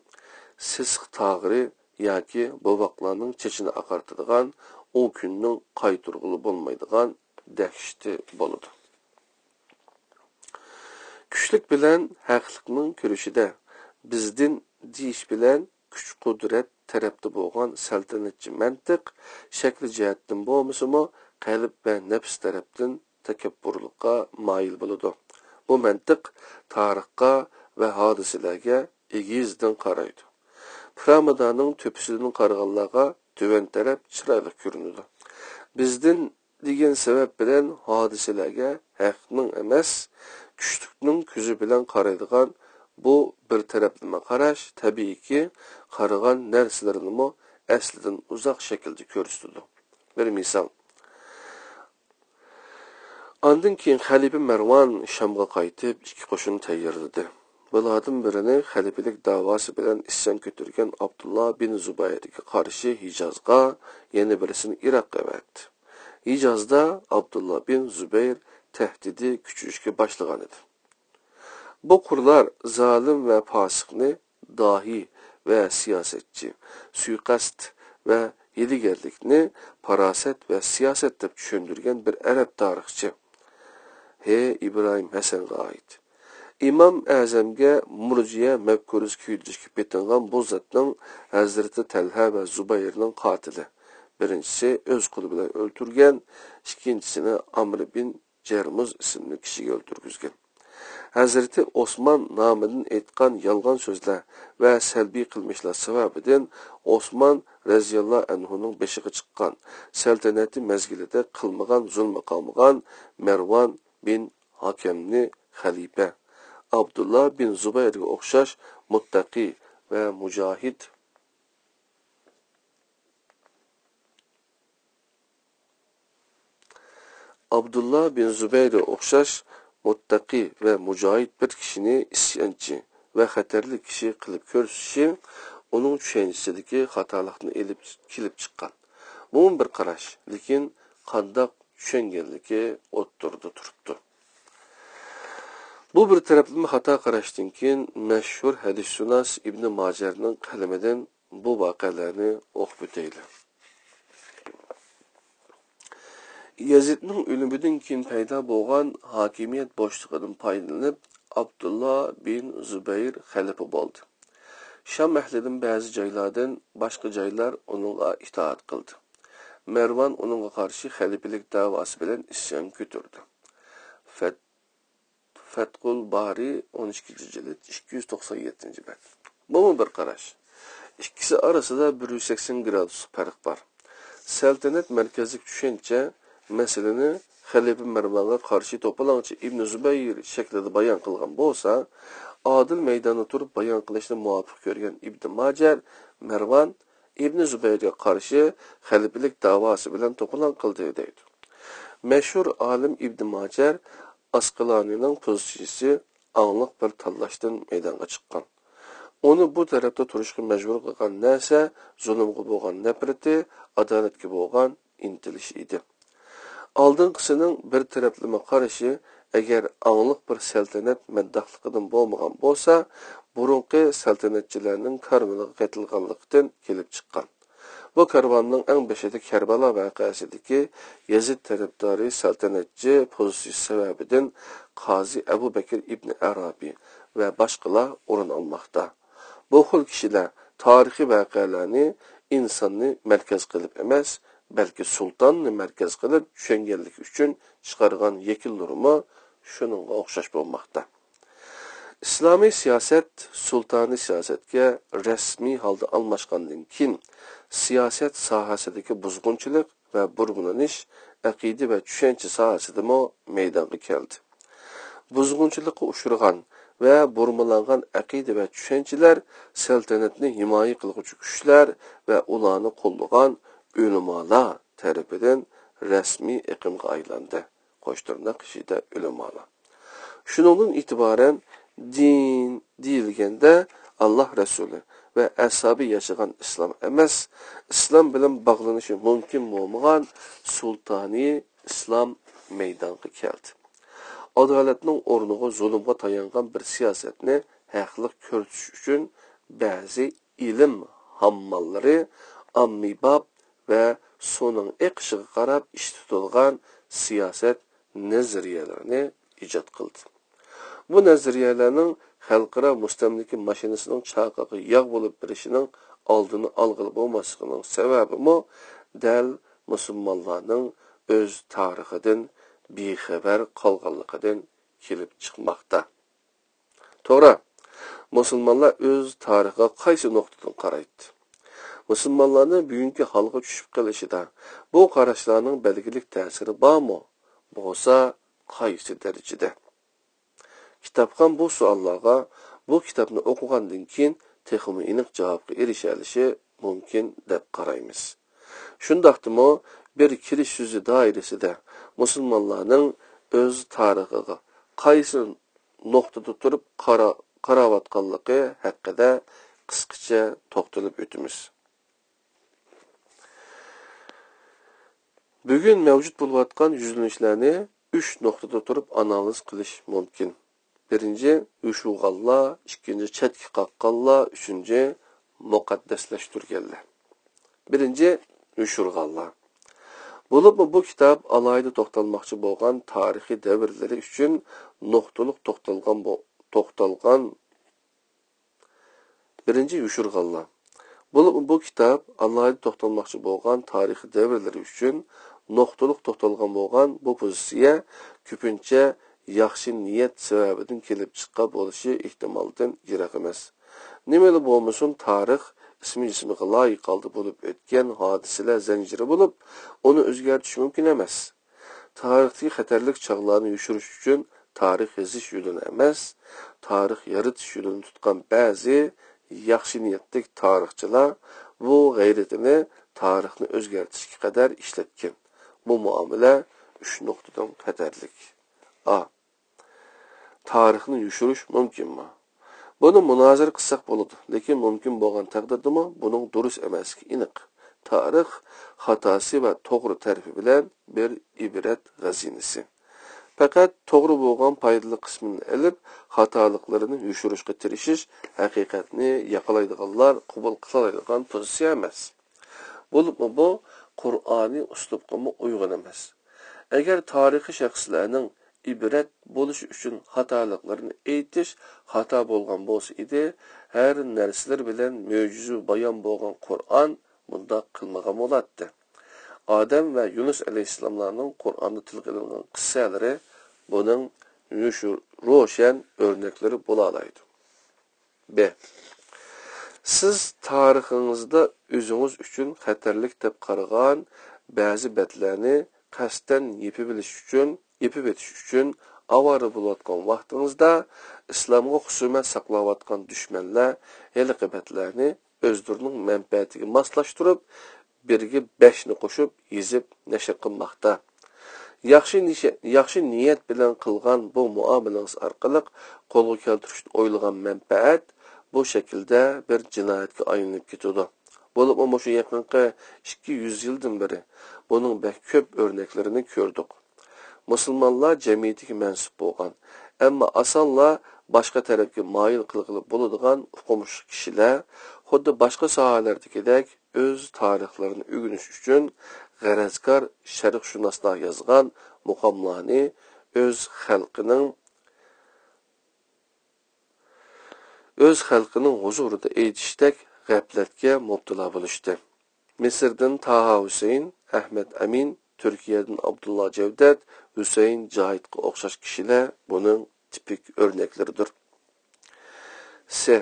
سېسىق تاغىرى ياكى بوۋاقلارنىڭ چېچىنى ئاقارتىدىغان ئۇ كۈننىڭ قايتۇرغىلى بولمايدىغان دەھشىتى بولىدۇ. كۈچلۈك بىلەن ھەقلىقنىڭ كۈرىشىدە بىزدىن دېيىش بىلەن كۈچ-قۇدرەت تەرەپتە بولغان سەلتەنەتچى مەنتىق شەكلى جەھەتتىن بولمىسىمۇ، قەلب ۋە نەپس تەرەپتىن تەكەببۇرلۇققا مايىل بولىدۇ. بۇ مەنتىق تارىخقا ۋە ھادىسىلەرگە ئېگىزدىن قارايدۇ. پىرامىدانىڭ تۆپىسىدىن قارىغانلارغا تۆۋەن تەرەپ چىرايلىق كۆرۈنىدۇ. بىزدىن دېگەن سەۋەب بىلەن ھادىسىلەرگە ھەقنىڭ ئەمەس، كۈچلۈكنىڭ كۆزى بىلەن قارايدىغان بۇ بىر تەرەپلىمە قاراش، تەبىئىيكى، قارىغان نەرسىلىرىنىمۇ ئەسلىدىن ئۇزاق شەكىلدە كۆرسىتىدۇ. بىر مىسال. ئاندىن كېيىن خەلىپە مەرۋان شامغا قايتىپ، ئىككى قوشۇن تەييارلىدى. بۇلاردىن بىرىنى خەلىپىلىك داۋاسى بىلەن ئىسيان كۆتۈرگەن ئابدۇللا بىن زۇبەيرگە قارشى ھىجازغا، يەنە بىرسىنى ئىراققا ئەۋەتتى. ھىجازدا ئابدۇللا بىن زۇبەير تەھدىتى كۈچىيىشكە باشلىغانىدى. بۇ قۇرلار زالىم ۋە پاسىقنى داھىي ۋە سىياسەتچى، سۇيىقەست ۋە ھىيلىگەرلىكنى پاراسەت ۋە سىياسەت دەپ چۈشەندۈرگەن بىر ئەرەب تارىخچى ھې ئىبراھىم ھەسەنگە ئائىت. ئىمام ئەزەمگە مۇرجىئە مەپكۇرىسى كۆيدۈرۈشكە پېتىنغان بۇ زاتنىڭ ھەزرىتى تەلھە ۋە زۇبەيرنىڭ قاتىلى. بىرىنچىسى ئۆز قولى بىلەن ئۆلتۈرگەن، ئىككىنچىسىنى ئامر بىن جەرمۇز ئىسىملىك كىشىگە ئۆلتۈرگۈزگەن. ھەزرىتى ئوسمان نامىدىن ئېيتقان يالغان سۆزلەر ۋە سەلبىي قىلمىشلار سەۋەبىدىن ئوسمان رەزىياللاھۇ ئەنھۇنىڭ بېشىغا چىققان، سەلتەنىتى مەزگىلىدە قىلمىغان زۇلمى قالمىغان مەرۋان بىن ھاكەمنى خەلىپە، ئابدۇللا بىن زۇبەيرگە ئوخشاش مۇتتەقى ۋە مۇجاھىد ئابدۇللا بىن زۇبەيرگە ئوخشاش مۇتتەقى ۋە مۇجاھىد بىر كىشىنى ئىسيانچى ۋە خەتەرلىك كىشى قىلىپ كۆرسىتىشى ئۇنىڭ چۈشەنچىسىدىكى خاتالىقتىن ئېلىپ كېلىپ چىققان. بۇمۇ بىر قاراش، لېكىن قانداق چۈشەنگەنلىكى ئوتتۇرىدا تۇرۇپتۇ. بۇ بىر تەرەپلىمە خاتا قاراشتىن كېيىن مەشھۇر ھەدىسشۇناس ئىبنى ماجەرنىڭ قەلىمىدىن بۇ ۋەقەلەرنى ئوقۇپ ئۆتەيلى. يەزىدنىڭ ئۆلۈمىدىن كېيىن پەيدا بولغان ھاكىمىيەت بوشلۇقىدىن پايدىلىنىپ، ئابدۇللا بىن زۇبەير خەلىپە بولدى. شام ئەھلىدىن بەزى جايلاردىن باشقا جايلار ئۇنىڭغا ئىتائەت قىلدى. مەرۋان ئۇنىڭغا قارشى خەلىپىلىك دەۋاسى بىلەن ئىسيان كۆتۈردى. فەت-، فەتقۇل بارى، ئون ئىككىنچى جىلد، ئىككى يۈز توقسان يەتتىنچى بەت. بۇمۇ بىر قاراش. ئىككىسى ئارىسىدا بىر يۈز سەكسەن گرادۇسلۇق پەرق بار. سەلتەنەت مەركەزلىك چۈشەنچە مەسىلىنى خەلىپە مەرۋانغا قارشى توپىلاڭچى ئىبنى زۇبەير شەكلىدە بايان قىلغان بولسا، ئادىل مەيداندا تۇرۇپ بايان قىلىشنى مۇۋاپىق كۆرگەن ئىبنى ماجەر مەرۋان ئىبنى زۇبەيرگە قارشى خەلىپىلىك داۋاسى بىلەن توپىلاڭ قىلدى، دەيدۇ. مەشھۇر ئالىم ئىبنى ماجەر ئاسقىلانىنىڭ پوزىتسىيىسى ئاڭلىق بىر تاللاشتىن مەيدانغا چىققان. ئۇنى بۇ تەرەپتە تۇرۇشقا مەجبۇر قىلغان نەرسە زۇلۇمغا بولغان نەپرىتى، ئادالەتكە بولغان ئىنتىلىشى ئىدى. ئالدىنقىسىنىڭ بىر تەرەپلىمە قارىشى، ئەگەر ئاڭلىق بىر سەلتەنەت مەدداھلىقىدىن بولمىغان بولسا، بۇرۇنقى سەلتەنەتچىلەرنىڭ كارۋىنىغا قېتىلغانلىقتىن كېلىپ چىققان. بۇ كارۋاننىڭ ئەڭ بېشىدا كەربەلا ۋەقەسىدىكى يەزىد تەرەپدارى سەلتەنەتچى پوزىتسىيىسى سەۋەبىدىن قازى ئەبۇ بەكىر ئىبنى ئەرابى ۋە باشقىلار ئورۇن ئالماقتا. بۇ خىل كىشىلەر تارىخىي ۋەقەلەرنى ئىنساننى مەركەز قىلىپ ئەمەس، بەلكى سۇلتاننى مەركەز قىلىپ چۈشەنگەنلىكى ئۈچۈن چىقارغان يەكۈنلىرىمۇ شۇنىڭغا ئوخشاش بولماقتا. ئىسلامىي سىياسەت سۇلتانىي سىياسەتكە رەسمىي ھالدا ئالماشقاندىن كېيىن، سىياسەت ساھەسىدىكى بۇزغۇنچىلىق ۋە بۇرمىلىنىش ئەقىدە ۋە چۈشەنچە ساھەسىدىمۇ مەيدانغا كەلدى. بۇزغۇنچىلىققا ئۇچرىغان ۋە بۇرمىلانغان ئەقىدە ۋە چۈشەنچىلەر سەلتەنەتنى ھىمايە قىلغۇچى كۈچلەر ۋە ئۇلارنى قوللىغان ئۆلىمالار تەرىپىدىن رەسمىي ئېقىمغا ئايلاندى. قوش تىرناق ئىچىدە ئۆلىمالار. شۇنىڭدىن ئېتىبارەن دىن دېيىلگەندە ئاللاھ رەسۇلى ۋە ئەسھابى ياشىغان ئىسلام ئەمەس، ئىسلام بىلەن باغلىنىشى مۇمكىن بولمىغان سۇلتانىي ئىسلام مەيدانغا كەلدى. ئادالەتنىڭ ئورنىغا زۇلۇمغا تايانغان بىر سىياسەتنى ھەقلىق كۆرسىتىش ئۈچۈن بەزى ئىلىم ھامماللىرى ئاممىباب ۋە سۇنىڭ ئېقىشىغا قاراپ ئىش تۇتۇلغان سىياسەت نەزەرىيەلىرىنى ئىجاد قىلدى. بۇ نەزەرىيەلەرنىڭ خەلقئارا مۇستەملىكە ماشىنىسىنىڭ چاقىغا ياغ بولۇپ بېرىشىنىڭ ئالدىنى ئالغىلى بولماسلىقىنىڭ سەۋەبىمۇ دەل مۇسۇلمانلارنىڭ ئۆز تارىخىدىن بىخەۋەر قالغانلىقىدىن كېلىپ چىقماقتا. توغرا، مۇسۇلمانلار ئۆز تارىخىغا قايسى نۇقتىدىن قارايتتى؟ مۇسۇلمانلارنىڭ بۈگۈنكى ھالغا چۈشۈپ قېلىشىدا بۇ قاراشلارنىڭ بەلگىلىك تەسىرى بارمۇ؟ بولسا، قايسى دەرىجىدە؟ كىتابخان بۇ سوئاللارغا بۇ كىتابنى ئوقۇغاندىن كېيىن تېخىمۇ ئېنىق جاۋابقا ئېرىشەلىشى مۇمكىن دەپ قارايمىز. شۇنداقتىمۇ بىر كىرىش سۆزى دائىرىسىدە مۇسۇلمانلارنىڭ ئۆز تارىخىغا قايسى نۇقتىدا تۇرۇپ قارا-، قاراۋاتقانلىقى ھەققىدە قىسقىچە توختىلىپ ئۆتىمىز. بۈگۈن مەۋجۇت بولۇۋاتقان يۈزلىنىشلەرنى ئۈچ نۇقتىدا تۇرۇپ ئانالىز قىلىش مۇمكىن. بىرىنچى، يوشۇرغانلار، ئىككىنچى، چەتكە قاققانلار، ئۈچىنچى، مۇقەددەسلەشتۈرگەنلەر. بىرىنچى، يوشۇرغانلار. بولۇپمۇ بۇ كىتاب ئالاھىدە توختالماقچى بولغان تارىخىي دەۋرلىرى ئۈچۈن نۇقتىلىق توختالغان بو-، توختالغان بىرىنچى، يوشۇرغانلار. بولۇپمۇ بۇ كىتاب ئالاھىدە توختالماقچى بولغان تارىخىي دەۋرلىرى ئۈچۈن نۇقتىلىق توختالغان بولغان بۇ پوزىتسىيە كۆپىنچە ياخشى نىيەت سەۋەبىدىن كېلىپ چىققان بولۇشى ئېھتىمالدىن يىراق ئەمەس. نېمىلا بولمىسۇن، تارىخ ئىسمى جىسمىغا لايىق ھالدا بولۇپ ئۆتكەن ھادىسىلەر زەنجىرى بولۇپ، ئۇنى ئۆزگەرتىش مۇمكىن ئەمەس. تارىختىكى خەتەرلىك چاغلارنى يوشۇرۇش ئۈچۈن تارىخ يېزىش يولىنى ئەمەس، تارىخ يارىتىش يولىنى تۇتقان بەزى ياخشى نىيەتلىك تارىخچىلار بۇ غەيرىتىنى تارىخنى ئۆزگەرتىشكە قەدەر ئىشلەتكەن. بۇ مۇئامىلە ئۈچ نۇقتىدىن خەتەرلىك. ئا. تارىخنى يوشۇرۇش مۇمكىنمۇ؟ بۇنى مۇنازىرە قىلساق بولىدۇ، لېكىن مۇمكىن بولغان تەقدىردىمۇ بۇنىڭ دۇرۇس ئەمەسلىكى ئېنىق. تارىخ خاتاسى ۋە توغرا تەرىپى بىلەن بىر ئىبرەت خەزىنىسى. پەقەت توغرا بولغان پايدىلىق قىسمىنى ئېلىپ، خاتالىقلىرىنى يوشۇرۇشقا تىرىشىش ھەقىقەتنى ياقىلايدىغانلار قوبۇل قىلالايدىغان پوزىتسىيە ئەمەس. بولۇپمۇ بۇ قۇرئانىي ئۇسلۇبقىمۇ ئۇيغۇن ئەمەس. ئەگەر تارىخىي شەخسلەرنىڭ ئىبرەت بولۇشى ئۈچۈن خاتالىقلىرىنى ئېيتىش خاتا بولغان بولسا ئىدى، ھەر نەرسىلەر بىلەن مۆجىزىۋە بايان بولغان قۇرئان بۇنداق قىلمىغان بولاتتى. ئادەم ۋە يۇنۇس ئەلەيھىسسالاملارنىڭ قۇرئاندا تىلغا ئېلىنغان قىسسەلىرى بۇنىڭ يوشۇر-، روشەن ئۆرنەكلىرى بولالايدۇ. ب. سىز تارىخىڭىزدا ئۆزىڭىز ئۈچۈن خەتەرلىك دەپ قارىغان بەزى بەتلەرنى قەستەن يېپىۋېلىش ئۈچۈن، يېپىۋېتىش ئۈچۈن ئاۋارە بولۇۋاتقان ۋاقتىڭىزدا، ئىسلامغا خۇسۇمەت ساقلاۋاتقان دۈشمەنلەر ھېلىقى بەتلەرنى ئۆزلىرىنىڭ مەنپەئەتىگە ماسلاشتۇرۇپ، بىرگە بەشنى قوشۇپ يېزىپ نەشر قىلماقتا. ياخشى نىشە-، ياخشى نىيەت بىلەن قىلغان بۇ مۇئامىلىڭىز ئارقىلىق قولغا كەلتۈرۈشنى ئويلىغان مەنپەئەت بۇ شەكىلدە بىر جىنايەتكە ئايلىنىپ كېتىدۇ. بولۇپمۇ مۇشۇ يېقىنقى ئىككى يۈز يىلدىن بېرى بۇنىڭ بەك كۆپ ئۆرنەكلىرىنى كۆردۇق. مۇسۇلمانلار جەمئىيىتىگە مەنسۇپ بولغان، ئەمما ئاسانلا باشقا تەرەپكە مايىل قىلغىلى بولىدىغان ئوقۇمۇشلۇق كىشىلەر خۇددى باشقا ساھەلەردىكىدەك ئۆز تارىخلىرىنى ئۆگىنىش ئۈچۈن غەرەزكار شەرقشۇناسلار يازغان مۇقاملارنى ئۆز خەلقىنىڭ، ئۆز خەلقىنىڭ ھۇزۇرىدا ئېيتىشتەك غەپلەتكە مۇپتىلا بولۇشتى. مىسىردىن تاھا ھۈسەيىن، ئەھمەد ئەمىن، تۈركىيەدىن ئابدۇللا جەۋدەت، ھۈسەيىن جاھىتقا ئوخشاش كىشىلەر بۇنىڭ تىپىك ئۆرنەكلىرىدۇر. س.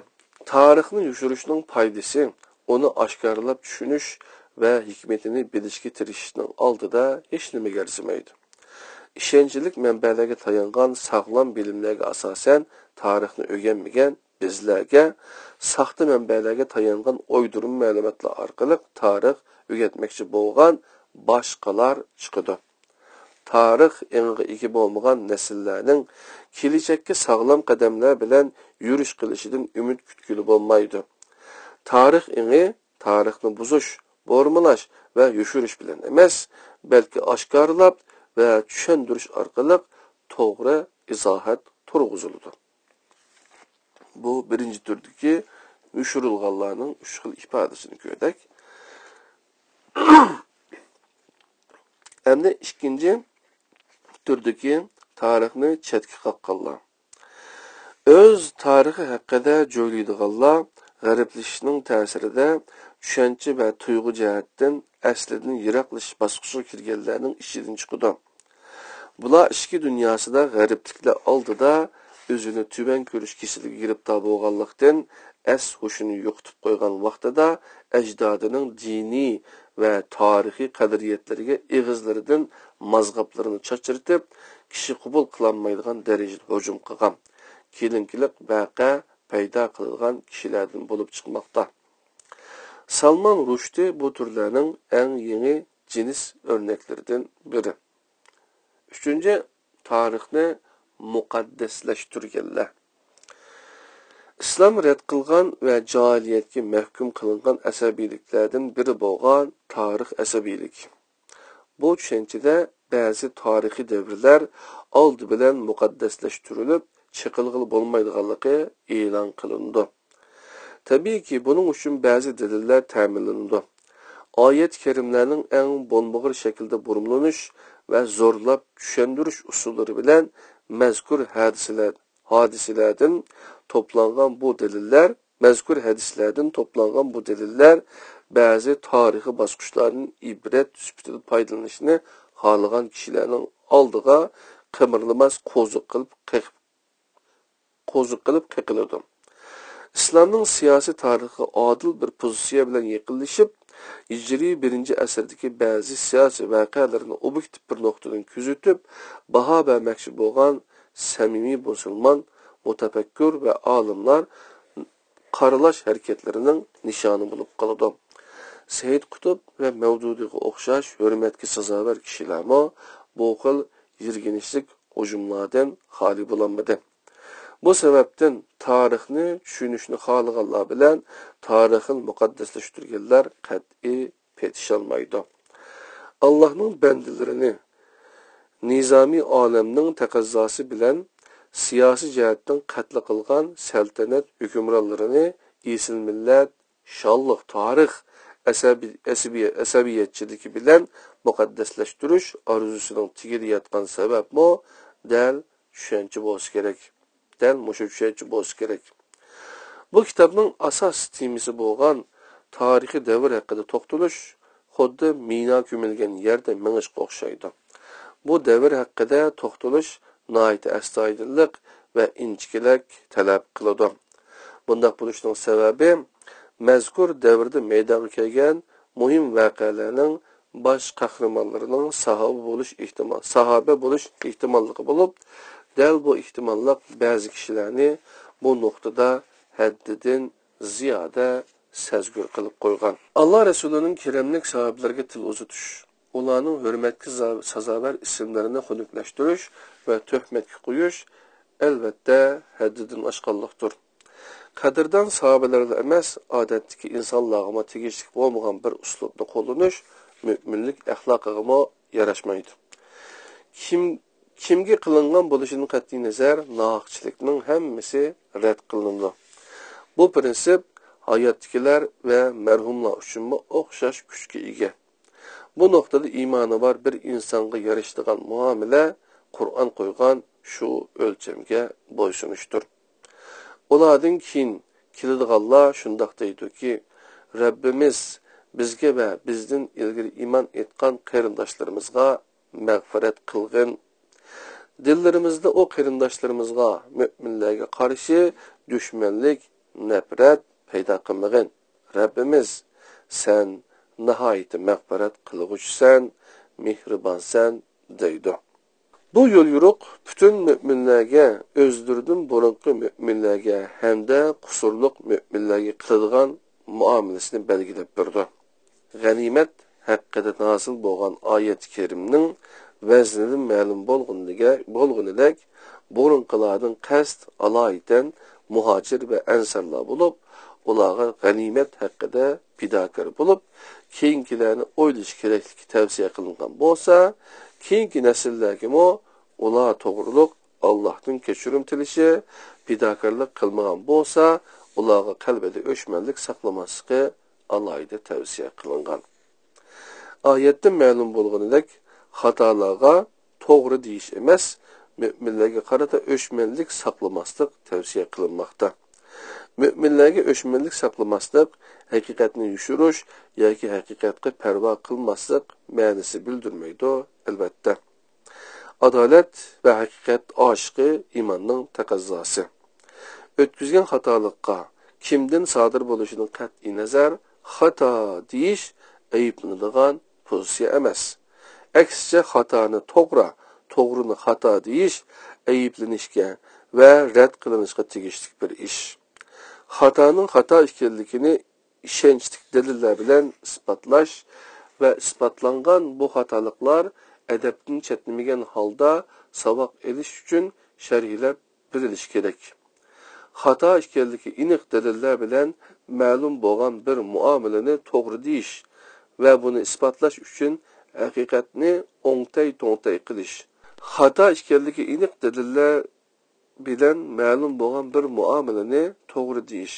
تارىخنى يوشۇرۇشنىڭ پايدىسى، ئۇنى ئاشكارىلاپ چۈشىنىش ۋە ھېكمىتىنى بىلىشكە تىرىشىشنىڭ ئالدىدا ھېچنېمىگە ئەرزىمەيدۇ. ئىشەنچلىك مەنبەلەرگە تايانغان ساغلام بىلىملەرگە ئاساسەن تارىخنى ئۆگەنمىگەن بىزلەرگە ساختا مەنبەلەرگە تايانغان ئويدۇرما مەلۇماتلار ئارقىلىق تارىخ ئۆگەتمەكچى بولغان باشقىلار چىقىدۇ. تارىخ ئېڭىغا ئىگە بولمىغان نەسىللەرنىڭ كېلىچەككە ساغلام قەدەملەر بىلەن يۈرۈش قىلىشىدىن ئۈمىد كۈتكىلى بولمايدۇ. تارىخ ئېڭى تارىخنى بۇزۇش، بۇرمىلاش ۋە يوشۇرۇش بىلەن ئەمەس، بەلكى ئاشكارىلاپ ۋە چۈشەندۈرۈش ئارقىلىق توغرا ئىزاھات تۇرغۇزۇلىدۇ. بۇ بىرىنچى تۈردىكى يوشۇرۇلغانلارنىڭ ئۈچ خىل ئىپادىسىنى كۆردۇق. ئەمدى ئىككىنچى تۈردىكى تارىخنى چەتكە قاققانلار. ئۆز تارىخى ھەققىدە جۆيلەيدىغانلار غەربلىشىشنىڭ تەسىرىدە چۈشەنچە ۋە تۇيغۇ جەھەتتىن ئەسلىدىن يىراقلىشىش باسقۇچىغا كىرگەنلەرنىڭ ئىچىدىن چىقىدۇ. بۇلار ئىچكى دۇنياسىدا غەربلىكلەر ئالدىدا ئۆزىنى تۆۋەن كۆرۈش كېسىلىگە گىرىپتار بولغانلىقتىن، ئەس-ھوشىنى يوقىتىپ قويغان ۋاقتىدا ئەجدادىنىڭ دىنىي ۋە تارىخىي قەدرىيەتلىرىگە ئېغىزلىرىدىن مازغاپلىرىنى چاچرىتىپ، كىشى قوبۇل قىلالمايدىغان دەرىجىدە ھۇجۇم قىلغان، كېلىنكىلىق ۋەقە پەيدا قىلىدىغان كىشىلەردىن بولۇپ چىقماقتا. سالمان رۇشدى بۇ تۈرلەرنىڭ ئەڭ يېڭى جىنس ئۆرنەكلىرىدىن بىرى. ئۈچىنچى، تارىخنى مۇقەددەسلەشتۈرگەنلەر. ئىسلام رەت قىلغان ۋە جاھىلىيەتكە مەھكۇم قىلىنغان ئەسەبىيلىكلەردىن بىرى بولغان تارىخ ئەسەبىيلىكى. بۇ چۈشەنچىدە بەزى تارىخىي دەۋرلەر ئالدى بىلەن مۇقەددەسلەشتۈرۈلۈپ، چېقىلغىلى بولمايدىغانلىقى ئېلان قىلىنىدۇ. تەبىئىيكى، بۇنىڭ ئۈچۈن بەزى دەلىللەر تەمىنلىنىدۇ. ئايەت كەرىملەرنىڭ ئەڭ بولمىغۇر شەكىلدە بۇرمىلىنىش ۋە زورلاپ چۈشەندۈرۈش ئۇسۇللىرى بىلەن مەزكۇر ھەدىسىلەر، ھادىسىلەردىن توپلانغان بۇ دەلىللەر، مەزكۇر ھەدىسلەردىن توپلانغان بۇ دەلىللەر بەزى تارىخىي باسقۇچلاردىن ئىبرەت سۈپىتىدە پايدىلىنىشنى خالىغان كىشىلەرنىڭ ئالدىغا قىمىرلىماس قوزۇق قىلىپ قېقىپ قوزۇق قىلىپ قېقىلىدۇ. ئىسلامنىڭ سىياسىي تارىخىغا ئادىل بىر پوزىتسىيە بىلەن يېقىنلىشىپ، ھىجرىي بىرىنچى ئەسىردىكى بەزى سىياسىي ۋەقەلەرنى ئوبيېكتىپ بىر نۇقتىدىن كۆزىتىپ، باھا بەرمەكچى بولغان سەمىمىي مۇسۇلمان مۇتەپەككۇر ۋە ئالىملار قارىلاش ھەرىكەتلىرىنىڭ نىشانى بولۇپ قالىدۇ. سەيىد قۇتۇب ۋە مەۋدۇدىغا ئوخشاش ھۆرمەتكە سازاۋەر كىشىلەرمۇ بۇ خىل يىرگىنچلىك ھۇجۇملاردىن خالىي بولالمىدى. بۇ سەۋەبتىن تارىخنى چۈشىنىشنى خالىغانلار بىلەن تارىخنى مۇقەددەسلەشتۈرگەنلەر قەتئىي پېتىشالمايدۇ. ئاللاھنىڭ بەندىلىرىنى، نىزامىي ئالەمنىڭ تەقەززاسى بىلەن سىياسىي جەھەتتىن قەتل قىلغان سەلتەنەت ھۆكۈمرانلىرىنى ئېسىل مىللەت، شانلىق تارىخ، ئەسەبىي-، ئەسەبىي-، ئەسەبىيەتچىلىكى بىلەن مۇقەددەسلەشتۈرۈش ئارزۇسىنىڭ تېگىدە ياتقان سەۋەبمۇ دەل چۈشەنچە بولسا كېرەك. دەل مۇشۇ چۈشەنچە بولسا كېرەك. بۇ كىتابنىڭ ئاساس تېمىسى بولغان تارىخىي دەۋر ھەققىدە توختىلىش خۇددى مىنا كۆمۈلگەن يەردە مېڭىشقا ئوخشايدۇ. بۇ دەۋر ھەققىدە توختىلىش ناھايىتى ئەستايىدىللىق ۋە ئىنچىكىلىك تەلەپ قىلىدۇ. بۇنداق بولۇشنىڭ سەۋەبى، مەزكۇر دەۋردە مەيدانغا كەلگەن مۇھىم ۋەقەلەرنىڭ باش قەھرىمانلىرىنىڭ ساھابە بولۇش ئېھتىمال-، ساھابە بولۇش ئېھتىماللىقى بولۇپ، دەل بۇ ئېھتىماللىق بەزى كىشىلەرنى بۇ نۇقتىدا ھەددىدىن زىيادە سەزگۈر قىلىپ قويغان. ئاللا رەسۇلىنىڭ كېرەملىك ساھابىلىرىگە تىل ئۇزىتىش، ئۇلارنىڭ ھۆرمەتكە زا-، سازاۋەر ئىسىملىرىنى خۇنۈكلەشتۈرۈش ۋە تۆھمەتكە قويۇش، ئەلۋەتتە، ھەددىدىن ئاشقانلىقتۇر. قەدىردان ساھابىلەرلا ئەمەس، ئادەتتىكى ئىنسانلارغىمۇ تېگىشلىك بولمىغان بىر ئۇسلۇبنى قوللىنىش مۆمىنلىك ئەخلاقىغىمۇ ياراشمايدۇ. كىم، كىمگە قىلىنغان بولۇشىدىن قەتئىينەزەر، ناھەقچىلىكنىڭ ھەممىسى رەت قىلىنىدۇ. بۇ پىرىنسىپ ھاياتتىكىلەر ۋە مەرھۇملار ئۈچۈنمۇ ئوخشاش كۈچكە ئىگە. بۇ نۇقتىدا ئىمانى بار بىر ئىنسانغا يارىشىدىغان مۇئامىلە قۇرئان قويغان شۇ ئۆلچەمگە بويسۇنۇشتۇر. ئۇلاردىن كېيىن كېلىدىغانلار شۇنداق دەيدۇكى، رەببىمىز، بىزگە ۋە بىزدىن ئىلگىرى ئىمان ئېيتقان قېرىنداشلىرىمىزغا مەغپىرەت قىلغىن. دىللىرىمىزدا ئۇ قېرىنداشلىرىمىزغا، مۆمىنلەرگە قارشى دۈشمەنلىك، نەپرەت پەيدا قىلمىغىن. رەببىمىز، سەن ناھايىتى مەغپىرەت قىلغۇچىسەن، مېھرىبانسەن، دەيدۇ. بۇ يوليورۇق پۈتۈن مۆمىنلەرگە ئۆزلىرىدىن بۇرۇنقى مۆمىنلەرگە ھەمدە قۇسۇرلۇق مۆمىنلەرگە قىلىدىغان مۇئامىلىسىنى بەلگىلەپ بېرىدۇ. غەنىيمەت ھەققىدە نازىل بولغان ئايەت كەرىمنىڭ ۋەزنىدىن مەلۇم بولغىنىدەك، بولغىنىدەك، بۇرۇنقىلاردىن قەست ئالايىتەن مۇھاجىر ۋە ئەنسارلار بولۇپ، ئۇلارغا غەنىيمەت ھەققىدە پىداكار بولۇپ، كېيىنكىلەرنى ئويلىشى كېرەكلىكى تەۋسىيە قىلىنغان بولسا، كېيىنكى نەسىللەرگىمۇ ئۇلار توغرۇلۇق ئاللاھتىن كەچۈرۈم تىلىشى، پىداكارلىق قىلمىغان بولسا، ئۇلارغا قەلبىدە ئۆچمەنلىك ساقلىماسلىقى ئالاھىدە تەۋسىيە قىلىنغان. ئايەتتىن مەلۇم بولغىنىدەك، خاتالارغا توغرا دېيىش ئەمەس، مۆمىنلەرگە قارىتا ئۆچمەنلىك ساقلىماسلىق تەۋسىيە قىلىنماقتا. مۆمىنلەرگە ئۆچمەنلىك ساقلىماسلىق، ھەقىقەتنى يوشۇرۇش ياكى ھەقىقەتكە پەرۋا قىلماسلىق مەنىسى بىلدۈرمەيدۇ، ئەلۋەتتە. ئادالەت ۋە ھەقىقەت ئاشىقى ئىماننىڭ تەقەززاسى. ئۆتكۈزگەن خاتالىققا، كىمدىن سادىر بولۇشىدىن قەتئىينەزەر، خاتا دېيىش ئەيىبلىنىدىغان پوزىتسىيە ئەمەس. ئەكسىچە، خاتانى توغرا، توغرىنى خاتا دېيىش ئەيىبلىنىشكە ۋە رەت قىلىنىشقا تېگىشلىك بىر ئىش. خاتانىڭ خاتا ئىكەنلىكىنى ئىشەنچلىك دەلىللەر بىلەن ئىسپاتلاش ۋە ئىسپاتلانغان بۇ خاتالىقلار ئەدەپتىن چەتنىمىگەن ھالدا ساۋاق ئېلىش ئۈچۈن شەرھلەپ بېرىلىشى كېرەك. خاتا ئىكەنلىكى ئېنىق دەلىللەر بىلەن مەلۇم بولغان بىر مۇئامىلىنى توغرا دېيىش ۋە بۇنى ئىسپاتلاش ئۈچۈن ھەقىقەتنى ئوڭتەي-توڭتەي قىلىش. خاتا ئىكەنلىكى ئېنىق دەلىللەر بىلەن مەلۇم بولغان بىر مۇئامىلىنى توغرا دېيىش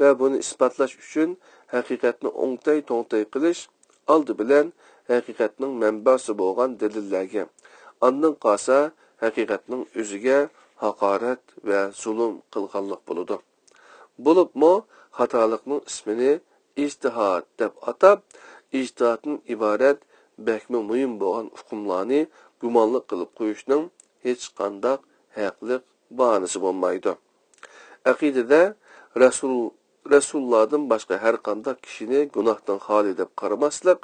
ۋە بۇنى ئىسپاتلاش ئۈچۈن ھەقىقەتنى ئوڭتەي-توڭتەي قىلىش، ئالدى بىلەن ھەقىقەتنىڭ مەنبەسى بولغان دەلىللەرگە، ئاندىن قالسا ھەقىقەتنىڭ ئۆزىگە ھاقارەت ۋە زۇلۇم قىلغانلىق بولىدۇ. بولۇپمۇ خاتالىقنىڭ ئىسمىنى ئىجتىھاد دەپ ئاتاپ، ئىجتىھادتىن ئىبارەت بەكمۇ مۇھىم بولغان ئۇقۇملارنى گۇمانلىق قىلىپ قويۇشنىڭ ھېچقانداق ھەقلىق باھانىسى بولمايدۇ. ئەقىدىدە رەسۇل، رەسۇللاردىن باشقا ھەرقانداق كىشىنى گۇناھتىن خالىي دەپ قارىماسلىق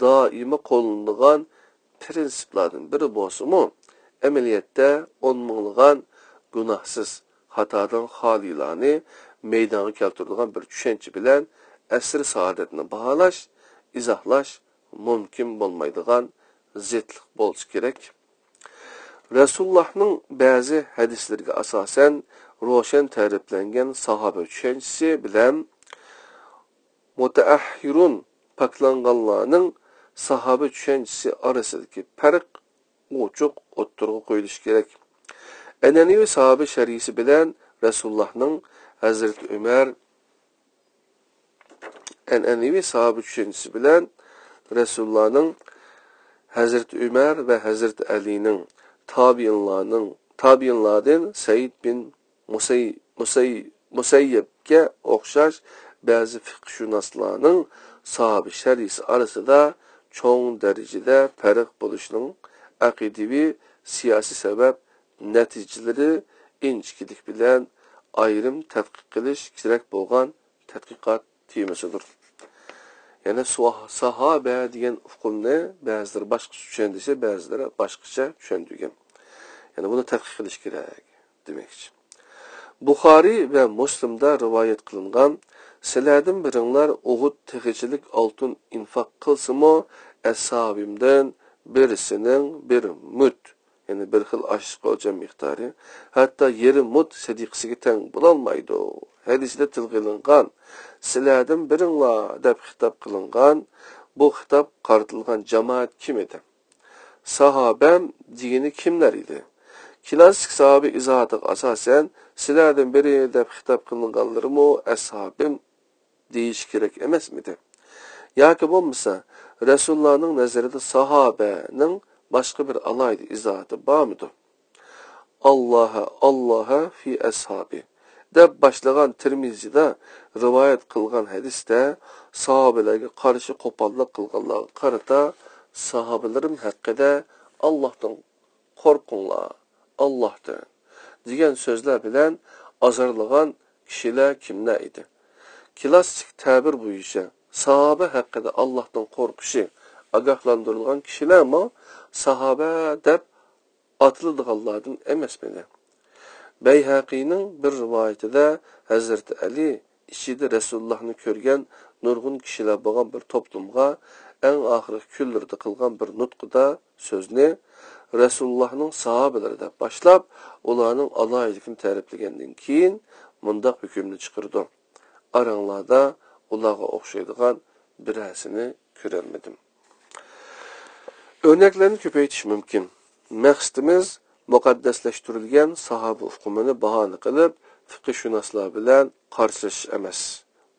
دائىما قوللىنىدىغان پىرىنسىپلاردىن بىرى بولسىمۇ، ئەمەلىيەتتە ئون مىڭلىغان گۇناھسىز، خاتادىن خالىيلارنى مەيدانغا كەلتۈرىدىغان بىر چۈشەنچە بىلەن ئەسىر سائادەتنى باھالاش، ئىزاھلاش مۇمكىن بولمايدىغان زىتلىق بولسا كېرەك. رەسۇلۇللاھنىڭ بەزى ھەدىسلىرىگە ئاساسەن، روشەن تەرىپلەنگەن ساھابە چۈشەنچىسى بىلەن مۇتەئەھھىرۇن، پاكلانغانلارنىڭ ساھابە چۈشەنچىسى ئارىسىدىكى پەرق ئوچۇق ئوتتۇرىغا قويۇلۇشى كېرەك. ئەنئەنىۋى ساھابە شەرھىسى بىلەن رەسۇلۇللاھنىڭ ھەزرىتى ئۆمەر، ئەنئەنىۋى ساھابە چۈشەنچىسى بىلەن رەسۇلۇللاھنىڭ، ھەزرىتى ئۆمەر ۋە ھەزرىتى ئەلىنىڭ، تابىئىنلارنىڭ، تابىئىنلاردىن سەئىد بىن مۇسەي-، مۇسەي-، مۇسەييەبكە ئوخشاش بەزى فىقھشۇناسلارنىڭ ساھابە شەرھىسى ئارىسىدا چوڭ دەرىجىدە پەرق بولۇشىنىڭ ئەقىدىۋى سىياسىي سەۋەب، نەتىجىلىرى ئىنچىكىلىك بىلەن ئايرىم تەتقىق قىلىش كېرەك بولغان تەتقىقات تېمىسىدۇر. يەنى سۇ-، ساھابە دېگەن ئۇقۇمنى بەزىلىرى باشقىچە چۈشەندۈرسە، بەزىلىرى باشقىچە چۈشەندۈرگەن. يەنى بۇنى تەتقىق قىلىش كېرەك دېمەكچى. بۇخارىي ۋە مۇسلىمدا رىۋايەت قىلىنغان، سىلەردىن بىرىڭلار ئۇھۇد تېغىچىلىك ئالتۇن ئىنفاق قىلسىمۇ، ئەسھابىمدىن بىرسىنىڭ بىر مۇت، يەنى بىر خىل ئاشلىق ئۆلچەم مىقدارى، ھەتتا يېرىم مۇت سەدىقىسىگە تەڭ بولالمايدۇ. ھەدىسىدە تىلغا ئېلىنغان، سىلەردىن بىرىڭلار دەپ خىتاب قىلىنغان بۇ خىتاب قارىتىلغان جامائەت كىم ئىدى؟ ساھابەم دېگىنى كىملەر ئىدى؟ كلاسسىك ساھابە ئىزاھاتىغا ئاساسەن، سىلەردىن بىرى دەپ خىتاب قىلىنغانلىرىمۇ ئەسھابىم دېيىش كېرەك ئەمەسمىدى؟ ياكى بولمىسا، رەسۇلۇللانىڭ نەزىرىدە ساھابەنىڭ باشقا بىر ئالاھىدە ئىزاھاتى بارمىدۇ؟ «ئاللاھە، ئاللاھە فى ئەسھابى» دەپ باشلىغان تىرمىزىدا رىۋايەت قىلغان ھەدىستە ساھابىلەرگە قارشى قوپاللىق قىلغانلارغا قارىتا، «ساھابىلىرىم ھەققىدە ئاللاھتىن قورقۇڭلار، ئاللاھتىن» دېگەن سۆزلەر بىلەن ئازارلىغان كىشىلەر كىملەر ئىدى؟ كلاسسىك تەبىر بويىچە، ساھابە ھەققىدە ئاللاھتىن قورقۇشى ئاگاھلاندۇرۇلغان كىشىلەرمۇ ساھابە دەپ ئاتىلىدىغانلاردىن ئەمەسمىدى؟ بەيھەقىنىڭ بىر رىۋايىتىدە ھەزرىتى ئەلى ئىچىدە رەسۇلۇللاھنى كۆرگەن نۇرغۇن كىشىلەر بولغان بىر توپلۇمغا ئەڭ ئاخىرقى كۈنلىرىدە قىلغان بىر نۇتقىدا سۆزنى رەسۇلۇللاھنىڭ ساھابىلىرى دەپ باشلاپ، ئۇلارنىڭ ئالاھىدىلىكىنى تەرىپلىگەندىن كېيىن مۇنداق ھۆكۈمنى چىقىرىدۇ: «ئاراڭلاردا ئۇلارغا ئوخشايدىغان بىرەرسىنى كۆرەلمىدىم.» ئۆرنەكلەرنى كۆپەيتىش مۇمكىن. مەقسىتىمىز مۇقەددەسلەشتۈرۈلگەن ساھابە ئۇقۇمىنى باھانە قىلىپ، فىقىھشۇناسلار بىلەن قارشىلىشىش ئەمەس.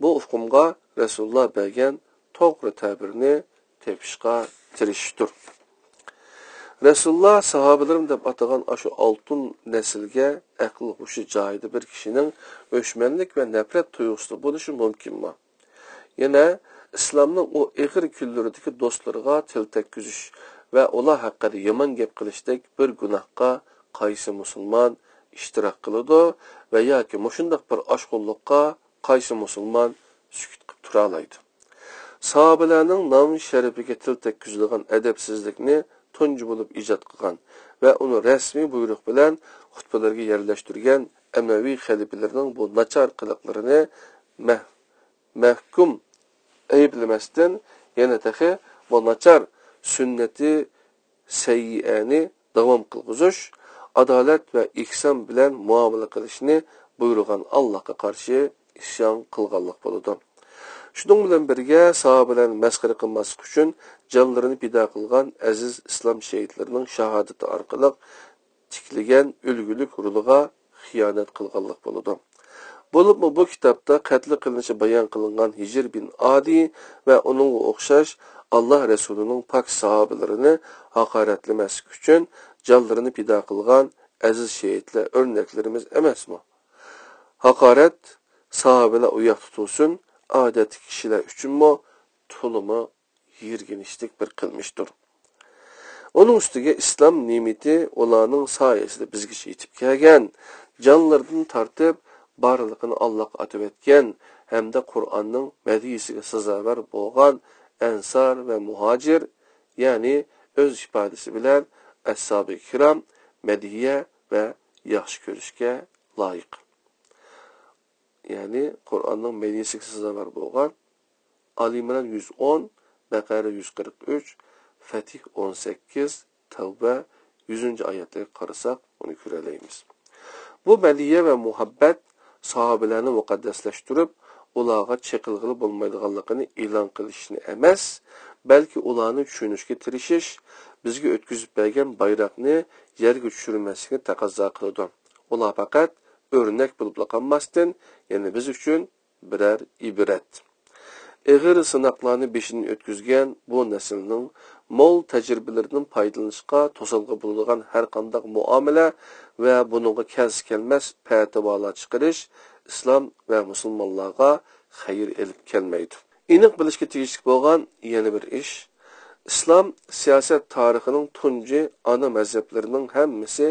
بۇ ئۇقۇمغا رەسۇلۇللا بەرگەن توغرا تەبىرنى تېپىشقا تىرىشىشتۇر. رەسۇلۇللا ساھابىلىرىم دەپ ئاتىغان ئاشۇ ئالتۇن نەسىلگە ئەقىل-ھوشى جايىدا بىر كىشىنىڭ ئۆچمەنلىك ۋە نەپرەت تۇيغۇسىدا بولۇشى مۇمكىنمۇ؟ يەنە ئىسلامنىڭ ئۇ ئېغىر كۈنلىرىدىكى دوستلىرىغا تىل تەگكۈزۈش ۋە ئۇلار ھەققىدە يامان گەپ قىلىشتەك بىر گۇناھقا قايسى مۇسۇلمان ئىشتىراك قىلىدۇ ۋە ياكى مۇشۇنداق بىر ئاشقۇنلۇققا قايسى مۇسۇلمان سۈكۈت قىلىپ تۇرالايدۇ؟ ساھابىلەرنىڭ نام شەرىپىگە تىل تەگكۈزىدىغان ئەدەپسىزلىكنى تۇنجى بولۇپ ئىجاد قىلغان ۋە ئۇنى رەسمىي بۇيرۇق بىلەن خۇتبىلەرگە يەرلەشتۈرگەن ئەمەۋى خەلىپىلىرىنىڭ بۇ ناچار قىلىقلىرىنى مەھ-، مەھكۇم ئەيىبلىمەستىن، يەنە تېخى بۇ ناچار سۈننىتى سەييىئەنى داۋام قىلغۇزۇش، ئادالەت ۋە ئېھسان بىلەن مۇئامىلە قىلىشنى بۇيرۇغان ئاللاھقا قارشى ئىسيان قىلغانلىق بولىدۇ. شۇنىڭ بىلەن بىرگە، ساھابىلەرنى مەسخىرە قىلماسلىق ئۈچۈن جانلىرىنى پىدا قىلغان ئەزىز ئىسلام شېھىتلىرىنىڭ شاھادىتى ئارقىلىق تىكلىگەن ئۈلگىلىك رولىغا خىيانەت قىلغانلىق بولىدۇ. بولۇپمۇ بۇ كىتابتا قەتل قىلىنىشى بايان قىلىنغان ھىجىر بىن ئادى ۋە ئۇنىڭغا ئوخشاش ئاللا رەسۇلىنىڭ پاك ساھابىلىرىنى ھاقارەتلىمەسلىك ئۈچۈن جانلىرىنى پىدا قىلغان ئەزىز شېھىتلەر ئۆرنەكلىرىمىز ئەمەسمۇ؟ ھاقارەت ساھابىلەر ئۇ ياقتا تۇرسۇن، ئادەتتىكى كىشىلەر ئۈچۈنمۇ تولىمۇ يىرگىنچلىك بىر قىلمىشتۇر. ئۇنىڭ ئۈستىگە ئىسلام نېمىتى ئۇلارنىڭ سايىسىدە بىزگىچە يېتىپ كەلگەن، جانلىرىدىن تارتىپ بارلىقىنى ئاللاغا ئاتىۋەتكەن ھەمدە قۇرئاننىڭ مەدھىيىسىگە سازاۋەر بولغان ئەنسار ۋە مۇھاجىر، يەنى ئۆز ئىپادىسى بىلەن ئەسھابى كىرام مەدھىيە ۋە ياخشى كۆرۈشكە لايىق. يەنى قۇرئاننىڭ مەدھىيىسىگە سازاۋەر بولغان ئالى ئىمران يۈز ئون، بەقەرە يۈز قىرىق ئۈچ، فەتھ ئون سەككىز، تەۋبە يۈزىنچى ئايەتلەرگە قارىساق، ئۇنى كۆرەلەيمىز. بۇ مەدھىيە ۋە مۇھەببەت ساھابىلەرنى مۇقەددەسلەشتۈرۈپ، ئۇلارغا چېقىلغىلى بولمايدىغانلىقىنى ئېلان قىلىشنى ئەمەس، بەلكى ئۇلارنى چۈشىنىشكە تىرىشىش، بىزگە ئۆتكۈزۈپ بەرگەن بايراقنى يەرگە چۈشۈرمەسلىكنى تەقەززا قىلىدۇ. ئۇلار پەقەت ئۆرنەك بولۇپلا قالماستىن، يەنە بىز ئۈچۈن بىرەر ئىبرەت. ئېغىر سىناقلارنى بېشىدىن ئۆتكۈزگەن بۇ نەسىلنىڭ مول تەجرىبىلىرىدىن پايدىلىنىشقا توسالغۇ بولىدىغان ھەرقانداق مۇئامىلە ۋە بۇنىڭغا كەلسە-كەلمەس پەتىۋالار چىقىرىش ئىسلام ۋە مۇسۇلمانلارغا خەير ئېلىپ كەلمەيدۇ. ئېنىق بىلىشكە تېگىشلىك بولغان يەنە بىر ئىش، ئىسلام سىياسەت تارىخىنىڭ تۇنجى ئانا مەزھەپلىرىنىڭ ھەممىسى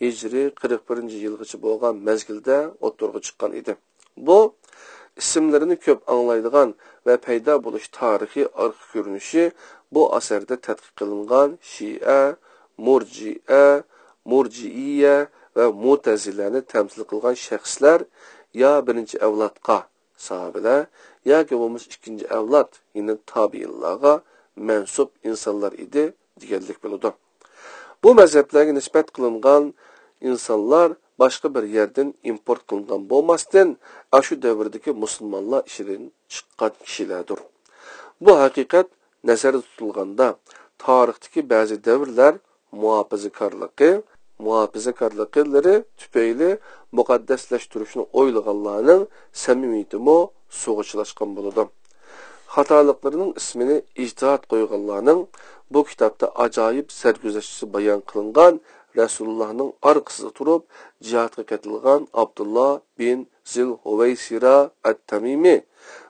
ھىجرىي قىرىق بىرىنچى يىلغىچە بولغان مەزگىلدە ئوتتۇرىغا چىققان ئىدى. بۇ ئىسىملىرىنى كۆپ ئاڭلايدىغان ۋە پەيدا بولۇش تارىخىي ئارقا كۆرۈنۈشى بۇ ئەسەردە تەتقىق قىلىنغان شىئە، مۇرجىئە، مۇرجىئىيە ۋە مۇتەزىلەنى تەمسىل قىلغان شەخسلەر يا بىرىنچى ئەۋلادقا، ساھابىلەر، ياكى بولمىسا ئىككىنچى ئەۋلاد، يەنى تابىئىنلارغا مەنسۇپ ئىنسانلار ئىدى دېگەنلىك بولىدۇ. بۇ مەزھەپلەرگە نىسبەت قىلىنغان ئىنسانلار باشقا بىر يەردىن ئىمپورت قىلىنغان بولماستىن، ئاشۇ دەۋردىكى مۇسۇلمانلار ئىچىدىن چىققان كىشىلەردۇر. بۇ ھەقىقەت نەزەردە تۇتۇلغاندا، تارىختىكى بەزى دەۋرلەر مۇھاپىزىكارلىقى، مۇھاپىزىكارلىقلىرى تۈپەيلى مۇقەددەسلەشتۈرۈشنى ئويلىغانلارنىڭ سەمىمىيىتىمۇ سۇغا چىلاشقان بولىدۇ. خاتالىقلىرىنىڭ ئىسمىنى ئىجتىھات قويغانلارنىڭ بۇ كىتابتا ئاجايىپ سەرگۈزەشتىسى بايان قىلىنغان رەسۇلۇللاھنىڭ ئارقىسىدا تۇرۇپ جىھادقا كېتىلغان ئابدۇللا بىن زىل ھۇۋەيسىرا ئەت-تەمىمى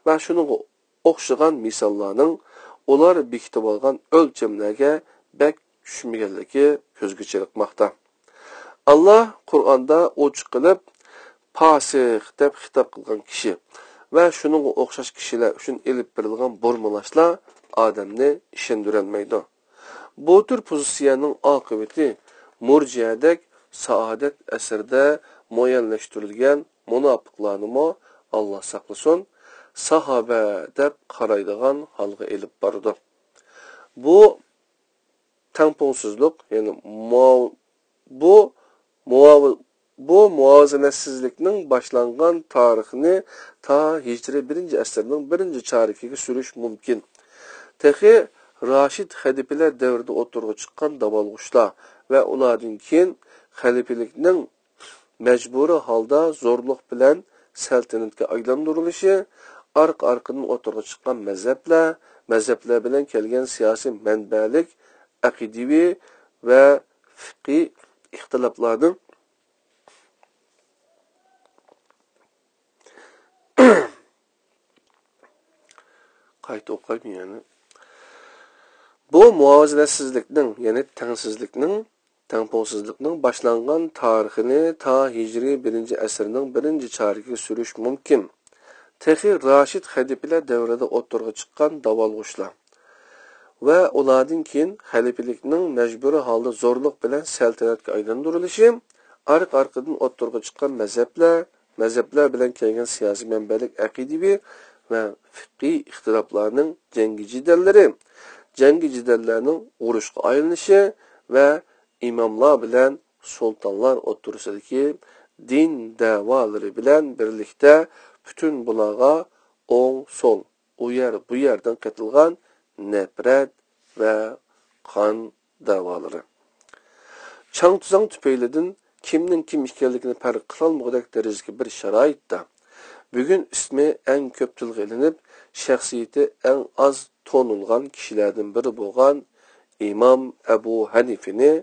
ۋە شۇنىڭغا ئوخشىغان مىساللارنىڭ ئۇلار بېكىتىۋالغان ئۆلچەملەرگە بەك چۈشمىگەنلىكى كۆزگە چېلىقماقتا. ئاللا قۇرئاندا ئوچۇق قىلىپ، پاسىق دەپ خىتاب قىلغان كىشى ۋە شۇنىڭغا ئوخشاش كىشىلەر ئۈچۈن ئېلىپ بېرىلغان بۇرمىلاشلار ئادەمنى ئىشەندۈرەلمەيدۇ. بۇ تۈر پوزىتسىيەنىڭ ئاقىۋىتى مۇرجىئەدەك سائادەت ئەسىرىدە مۇئەييەنلەشتۈرۈلگەن مۇناپىقلارنىمۇ، ئاللا ساقلىسۇن، ساھابە دەپ قارايدىغان ھالغا ئېلىپ بارىدۇ. بۇ تەڭپۇڭسىزلىق، يەنى مۇ-، بۇ مۇ-، بۇ مۇۋازىنەتسىزلىكنىڭ باشلانغان تارىخىنى تا ھىجرىي بىرىنچى ئەسىرنىڭ بىرىنچى چارىكىگە سۈرۈش مۇمكىن. تېخى راشىد خەلىپىلەر دەۋرىدە ئوتتۇرىغا چىققان داۋالغۇشلار ۋە ئۇلاردىن كېيىن خەلىپىلىكنىڭ مەجبۇرىي ھالدا زورلۇق بىلەن سەلتەنەتكە ئايلاندۇرۇلۇشى، ئارقا-ئارقىدىن ئوتتۇرىغا چىققان مەزھەپلەر، مەزھەپلەر بىلەن كەلگەن سىياسىي مەنبەلىك، ئەقىدىۋى ۋە فىقھىي ئىختىلاپلارنىڭ قايتا ئوقۇيمەن يەنە. بۇ مۇۋازىنەتسىزلىكنىڭ، يەنى تەڭسىزلىكنىڭ، تەڭپۇڭسىزلىقنىڭ باشلانغان تارىخىنى تا ھىجرىي بىرىنچى ئەسىرنىڭ بىرىنچى چارىكىگە سۈرۈش مۇمكىن. تېخى راشىد خەلىپىلەر دەۋرىدە ئوتتۇرىغا چىققان داۋالغۇشلار ۋە ئۇلاردىن كېيىن خەلىپىلىكنىڭ مەجبۇرىي ھالدا زورلۇق بىلەن سەلتەنەتكە ئايلاندۇرۇلۇشى، ئارقا-ئارقىدىن ئوتتۇرىغا چىققان مەزھەپلەر، مەزھەپلەر بىلەن كەلگەن سىياسىي مەنبەلىك ئەقىدىۋى ۋە فىقھىي ئىختىلاپلارنىڭ جەڭگى جېدەللىرى، جەڭگى جېدەللەرنىڭ ئۇرۇشقا ئايلىنىشى ۋە ئىماملار بىلەن سۇلتانلار ئوتتۇرىسىدىكى دىن دەۋالىرى بىلەن بىرلىكتە پۈتۈن بۇلارغا ئوڭ، سول، ئۇ يەر، بۇ يەردىن قېتىلغان نەپرەت ۋە قان دەۋالىرى. چاڭ-تۈزاڭ تۈپەيلىدىن كىمنىڭ كىم ئىكەنلىكىنى پەرق قىلالمىغۇدەك دەرىجىدىكى بىر شارائىتتا، بۈگۈن ئىسمى ئەڭ كۆپ تىلغا ئېلىنىپ، شەخسىيىتى ئەڭ ئاز تونۇلغان كىشىلەردىن بىرى بولغان ئىمام ئەبۇ ھەنىفىنى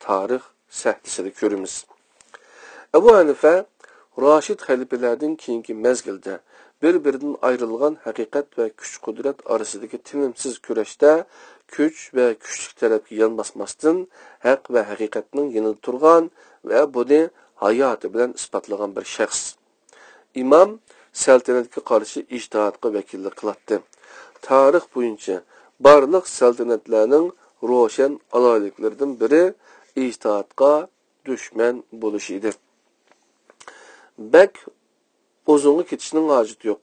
تارىخ سەھنىسىدە كۆرىمىز. ئەبۇ ھەنىفە راشىد خەلىپىلەردىن كېيىنكى مەزگىلدە بىر-بىرىدىن ئايرىلغان ھەقىقەت ۋە كۈچ-قۇدرەت ئارىسىدىكى تىنىمسىز كۈرەشتە كۈچ ۋە كۈچلۈك تەرەپكە يان باسماستىن، ھەق ۋە ھەقىقەتنىڭ يېنىدا تۇرغان ۋە بۇنى ھاياتى بىلەن ئىسپاتلىغان بىر شەخس. ئىمام سەلتەنەتكە قارشى ئىجتىھادقا ۋەكىللىك قىلاتتى. تارىخ بويىچە بارلىق سەلتەنەتلەرنىڭ روشەن ئالاھىدىلىكلىرىدىن بىرى ئىجتىھادقا دۈشمەن بولۇشى ئىدى. بەك ئۇزۇنغا كېتىشنىڭ ھاجىتى يوق.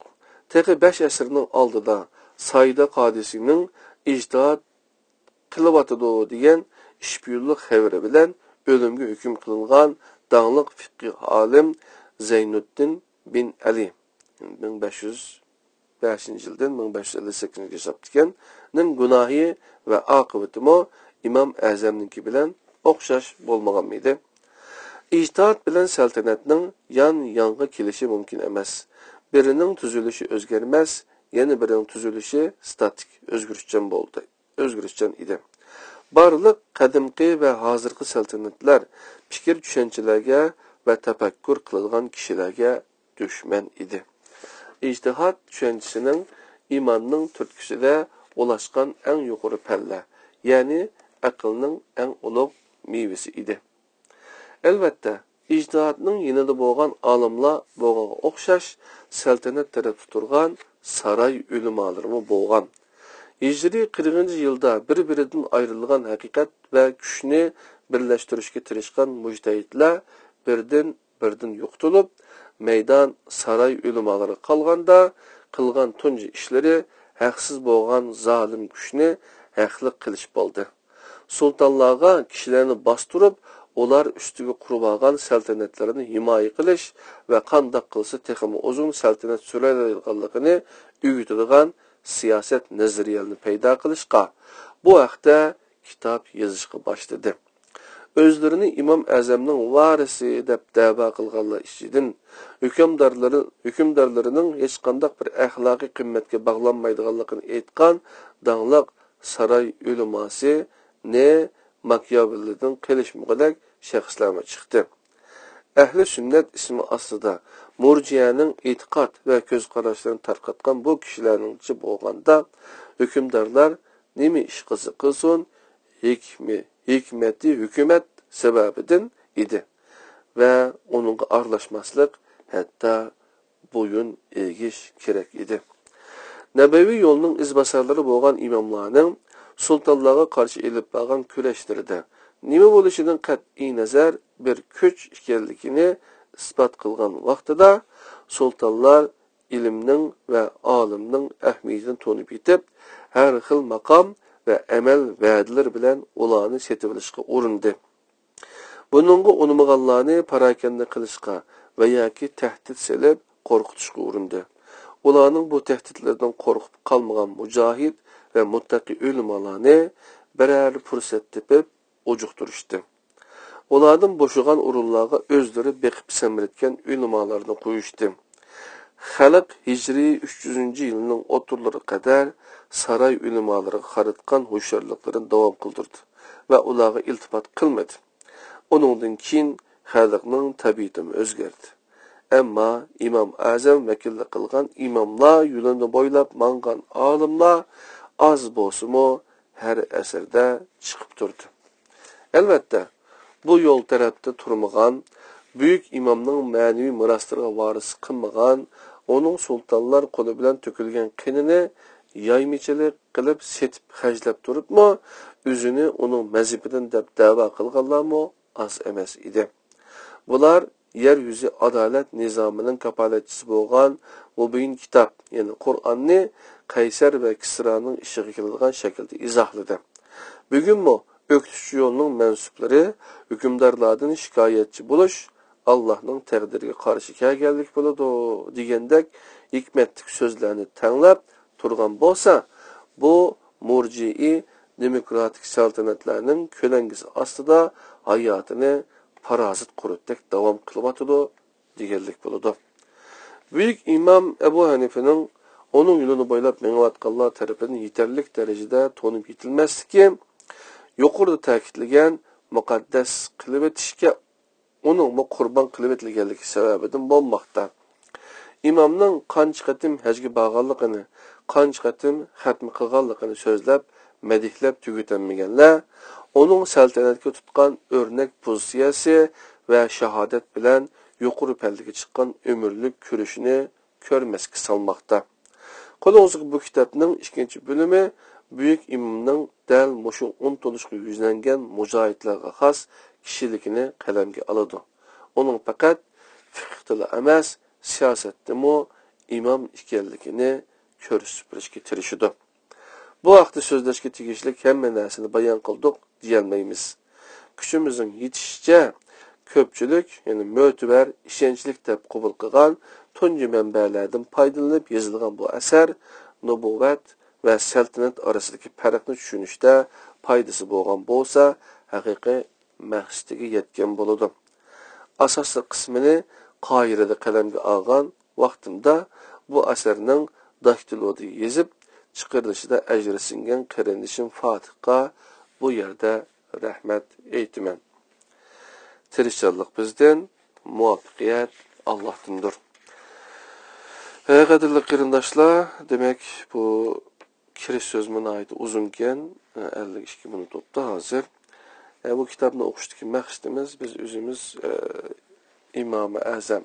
تېخى بەش ئەسىرنىڭ ئالدىدا سايدا قادىسىنىڭ ئىجتىھاد قىلىۋاتىدۇ دېگەن ئىشپىيونلۇق خەۋىرى بىلەن ئۆلۈمگە ھۆكۈم قىلىنغان داڭلىق فىقىھ ئالىم زەينۇددىن بىن ئەلى، مىڭ بەش يۈز بەشىنچى يىلدىن مىڭ بەش يۈز ئەللىك سەككىزىنچى يىلغىچە ياشاپتىكەن، نىڭ گۇناھى ۋە ئاقىۋىتىمۇ ئىمام ئەزەمنىڭكى بىلەن ئوخشاش بولمىغانمىدى؟ ئىجتىھاد بىلەن سەلتەنەتنىڭ يان-يانغا كېلىشى مۇمكىن ئەمەس. بىرىنىڭ تۈزۈلۈشى ئۆزگەرمەس، يەنە بىرىنىڭ تۈزۈلۈشى ستاتىك، ئۆزگىرىشچان بولدى، ئۆزگىرىشچان ئىدى. بارلىق قەدىمكى ۋە ھازىرقى سەلتەنەتلەر پىكىر چۈشەنچىلەرگە ۋە تەپەككۇر قىلىدىغان كىشىلەرگە دۈشمەن ئىدى. ئىجتىھاد چۈشەنچىسىنىڭ ئىماننىڭ تۈرتكىسىدە ئۇلاشقان ئەڭ يۇقىرى پەللە، يەنى ئەقىلنىڭ ئەڭ ئۇلۇغ مېۋىسى ئىدى. ئەلۋەتتە، ئىجتىھادنىڭ يېنىدا بولغان ئالىملار بۇغىغا ئوخشاش سەلتەنەت تەرەپتە تۇرغان ساراي ئۆلىمالىرىمۇ بولغان. ھىجرىي قىرىقىنچى يىلدا بىر-بىرىدىن ئايرىلغان ھەقىقەت ۋە كۈچنى بىرلەشتۈرۈشكە تىرىشقان مۇجتەھىدلەر بىردىن بىردىن يوقىتىلىپ، مەيدان ساراي ئۆلىمالىرىغا قالغاندا، قىلغان تۇنجى ئىشلىرى ھەقسىز بولغان زالىم كۈچنى ھەقلىق قىلىشىپ ئالدى. سۇلتانلارغا كىشىلەرنى باستۇرۇپ، ئۇلار ئۈستىگە قۇرۇۋالغان سەلتەنەتلىرىنى ھىمايە قىلىش ۋە قانداق قىلسا تېخىمۇ ئۇزۇن سەلتەنەت سۈرەلەيدىغانلىقىنى ئۆگىتىدىغان سىياسەت نەزەرىيەلىرىنى پەيدا قىلىشقا، بۇ ھەقتە كىتاب يېزىشقا باشلىدى. ئۆزلىرىنى ئىمام ئەزەمنىڭ ۋارىسى دەپ دەۋا قىلغانلار ئىچىدىن، ھۆكۈمدارلىرى، ھۆكۈمدارلىرىنىڭ ھېچقانداق بىر ئەخلاقىي قىممەتكە باغلانمايدىغانلىقىنى ئېيتقان داڭلىق ساراي ئۆلىماسى نى ماكىياۋېللىدىن قېلىشمىغۇدەك شەخسلەرمۇ چىقتى. ئەھلى سۈننەت ئىسمى ئاستىدا مۇرجىئەنىڭ ئېتىقاد ۋە كۆز قاراشلىرىنى تارقاتقان بۇ كىشىلەرنىڭچە بولغاندا، ھۆكۈمدارلار نېمە ئىش قىلسا قىلسۇن، ھېكمى-، ھېكمىتى ھۆكۈمەت سەۋەبىدىن ئىدى ۋە ئۇنىڭغا ئارىلاشماسلىق، ھەتتا بويۇن ئېگىش كېرەك ئىدى. نەبەۋىي يولنىڭ ئىزباسارلىرى بولغان ئىماملارنىڭ سۇلتانلارغا قارشى ئېلىپ بارغان كۈرەشلىرىدە نېمە بولۇشىدىن قەتئىينەزەر بىر كۈچ ئىكەنلىكىنى ئىسپات قىلغان ۋاقتىدا، سۇلتانلار ئىلىمنىڭ ۋە ئالىمنىڭ ئەھمىيىتىنى تونۇپ يېتىپ، ھەر خىل ماقام ۋە ئەمەل ۋەدىلىرى بىلەن ئۇلارنى سېتىۋېلىشقا ئۇرۇندى. بۇنىڭغا ئۇنىمىغانلارنى پاراكەندە قىلىشقا ۋە ياكى تەھدىت سېلىپ قورقۇتۇشقا ئۇرۇندى. ئۇلارنىڭ بۇ تەھدىتلىرىدىن قورقۇپ قالمىغان مۇجاھىد ۋە مۇتتەقىي ئۆلىمالارنى بىرەر پۇرسەت تېپىپ ئۇجۇقتۇرۇشتى. ئۇلاردىن بوشىغان ئورۇنلارغا ئۆزلىرى بېقىپ سەمرىتكەن ئۆلىمالارنى قويۇشتى. خەلق ھىجرىي ئۈچ يۈزىنچى يىلنىڭ ئوتتۇرىلىرىغا قەدەر ساراي ئۆلىمالىرىغا قاراتقان ھوشيارلىقلىرىنى داۋام قىلدۇردى ۋە ئۇلارغا ئىلتىپات قىلمىدى. ئۇنىڭدىن كېيىن خەلقنىڭ تەبىئىتىمۇ ئۆزگەردى. ئەمما ئىمام ئەزەم ۋەكىللىك قىلغان ئىماملار يولىنى بويلاپ ماڭغان ئالىملار ئاز بولسىمۇ، ھەر ئەسىردە چىقىپ تۇردى. ئەلۋەتتە، بۇ يول تەرەپتە تۇرمىغان، بۈيۈك ئىمامنىڭ مەنىۋى مىراسلىرىغا ۋارىسلىق قىلمىغان، ئۇنىڭ سۇلتانلار قولى بىلەن تۆكۈلگەن قېنىنى يايمىچىلىق قىلىپ سېتىپ خەجلەپ تۇرۇپمۇ، ئۆزىنى ئۇنىڭ مەزھىپىدىن دەپ دەۋا قىلغانلارمۇ ئاز ئەمەس ئىدى. بۇلار يەر يۈزى ئادالەت نىزامىنىڭ كاپالەتچىسى بولغان مۇبىن كىتاب، يەنى قۇرئاننى قەيسەر ۋە كىسرانىڭ ئىشىغا كېلىدىغان شەكىلدە ئىزاھلىدى. بۈگۈنمۇ ئۆكتىچى يولنىڭ مەنسۇپلىرى ھۆكۈمدارلاردىن شىكايەتچى بولۇش ئاللاھنىڭ تەقدىرىگە قارشى كەلگەنلىك بولىدۇ، دېگەندەك ھېكمەتلىك سۆزلەرنى تەڭلەپ تۇرغان بولسا، بۇ مۇرجىئى دېموكراتىك سەلتەنەتلەرنىڭ كۆلەڭگىسى ئاستىدا ھاياتىنى پارازىت قۇرتتەك داۋام قىلىۋاتىدۇ، دېگەنلىك بولىدۇ. بۈيۈك ئىمام ئەبۇ ھەنىفىنىڭ ئۇنىڭ يولىنى بويلاپ مېڭىۋاتقانلار تەرىپىدىن يېتەرلىك دەرىجىدە تونۇپ يېتىلمەسلىكى يۇقىرىدا تەكىتلىگەن مۇقەددەس قىلىۋېتىشكە ئۇنىڭمۇ قۇربان قىلىۋېتىلگەنلىكى سەۋەبىدىن بولماقتا. ئىمامنىڭ قانچە قېتىم ھەجگە بارغانلىقىنى، قانچە قېتىم خەتمە قىلغانلىقىنى سۆزلەپ، مەدھلەپ تۈگىتەلمىگەنلەر ئۇنىڭ سەلتەنەتكە تۇتقان ئۆرنەك پوزىتسىيەسى ۋە شاھادەت بىلەن يۇقىرى پەللىگە چىققان ئۆمۈرلۈك كۈرىشىنى كۆرمەسكە سالماقتا. قولىڭىزدىكى بۇ كىتابنىڭ ئىككىنچى بۆلۈمى بۈيۈك ئىمامنىڭ دەل مۇشۇ ئۇنتۇلۇشقا يۈزلەنگەن مۇجاھىدلارغا خاس كىشىلىكىنى قەلەمگە ئالىدۇ. ئۇنىڭ پەقەت فىقھتىلا ئەمەس، سىياسەتتىمۇ ئىمام ئىكەنلىكىنى كۆرسىتىپ بېرىشكە تىرىشىدۇ. بۇ ھەقتە سۆزلەشكە تېگىشلىك ھەممە نەرسىنى بايان قىلدۇق دېيەلمەيمىز. كۈچىمىزنىڭ يېتىشىچە كۆپچىلىك، يەنى مۆتىبەر، ئىشەنچلىك دەپ قوبۇل قىلغان تۇنجى مەنبەلەردىن پايدىلىنىپ يېزىلغان بۇ ئەسەر نۇبۇۋۋەت ۋە سەلتەنەت ئارىسىدىكى پەرقنى چۈشىنىشتە پايدىسى بولغان بولسا، ھەقىقىي مەقسىتىگە يەتكەن بولىدۇ. ئاساسلىق قىسمىنى قاھىرىدە قەلەمگە ئالغان ۋاقتىمدا بۇ ئەسەرنىڭ داكتىلودا يېزىپ چىقىرىلىشىدا ئەجرى سىڭگەن قېرىندىشىم فاتىھقا بۇ يەردە رەھمەت ئېيتىمەن. تىرىشچانلىق بىزدىن، مۇۋەپپەقىيەت ئاللاھتىندۇر. ھە، قەدىرلىك قېرىنداشلار، دېمەك، بۇ كىرىش سۆزمۇ ناھايىتى ئۇزۇنكەن، ئەللىك ئىككى مىنۇت بوپتۇ ھازىر. ئە، بۇ كىتابنى ئوقۇشتىكى مەقسىتىمىز، بىز ئۆزىمىز، ئە، ئىمامى ئەزەم،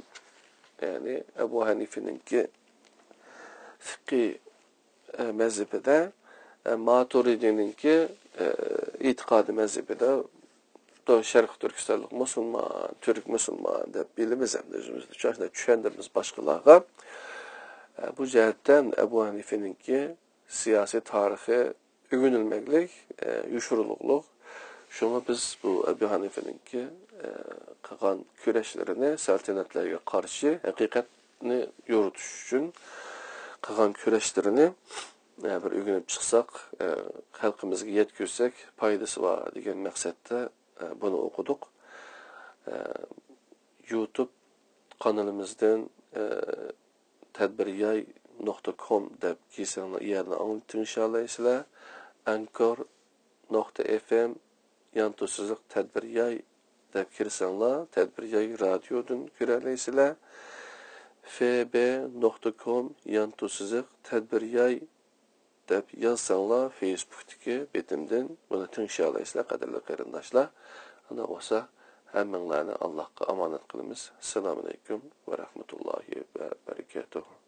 يەنى ئەبۇ ھەنىفىنىڭكى فىقھى، ئە، مەزھىپىدە، ئە، ماتۇرىدىنىڭكى، ئە، ئېتىقادى مەزھىپىدە، شەرقىي تۈركىستانلىق مۇسۇلمان، تۈرك مۇسۇلمان دەپ بىلىمىز ئەمدى ئۆزىمىزنى. شۇنداق چۈشەندۈرىمىز باشقىلارغا. ئە، بۇ جەھەتتىن ئەبۇ ھەنىفىنىڭكى سىياسىي تارىخى ئۆگىنىلمەكلىك، ئە، يوشۇرۇنۇقلۇق. شۇڭا بىز بۇ ئەبۇ ھەنىفىنىڭكى، ئە، قىلغان كۈرەشلىرىنى، سەلتەنەتلەرگە قارشى ھەقىقەتنى يورۇتۇش ئۈچۈن قىلغان كۈرەشلىرىنى، ئە، بىر ئۆگىنىپ چىقساق، ئە، خەلقىمىزگە يەتكۈزسەك پايدىسى بار دېگەن مەقسەتتە، ئە، بۇنى ئوقۇدۇق. ئە، يۇتۇب قانىلىمىزدىن، ئە، تەدبىر ياي نۇقتا كوم دەپ كىرسەڭلار يەرنى ئاڭلىتىڭشالايسىلەر. ئەنكور نۇقتا ئېف ئېم يانتۇ سىزىق تەدبىر ياي دەپ كىرسەڭلار، تەدبىر ياي رادىيودىن كۆرەلەيسىلەر. فې بې نۇقتا كوم يانتۇ سىزىق تەدبىر ياي دەپ يازساڭلار، فېيسبۇكتىكى بېتىمدىن بۇنى تىڭشىيالايسىلەر، قەدىرلىك قېرىنداشلار. ئۇنداق بولسا، ھەممىڭلارنى ئاللاھقا ئامانەت قىلىمىز. ئەسسالامۇئەلەيكۇم ۋە رەھمەتۇللاھى ۋە بەرىكاتۇھۇ.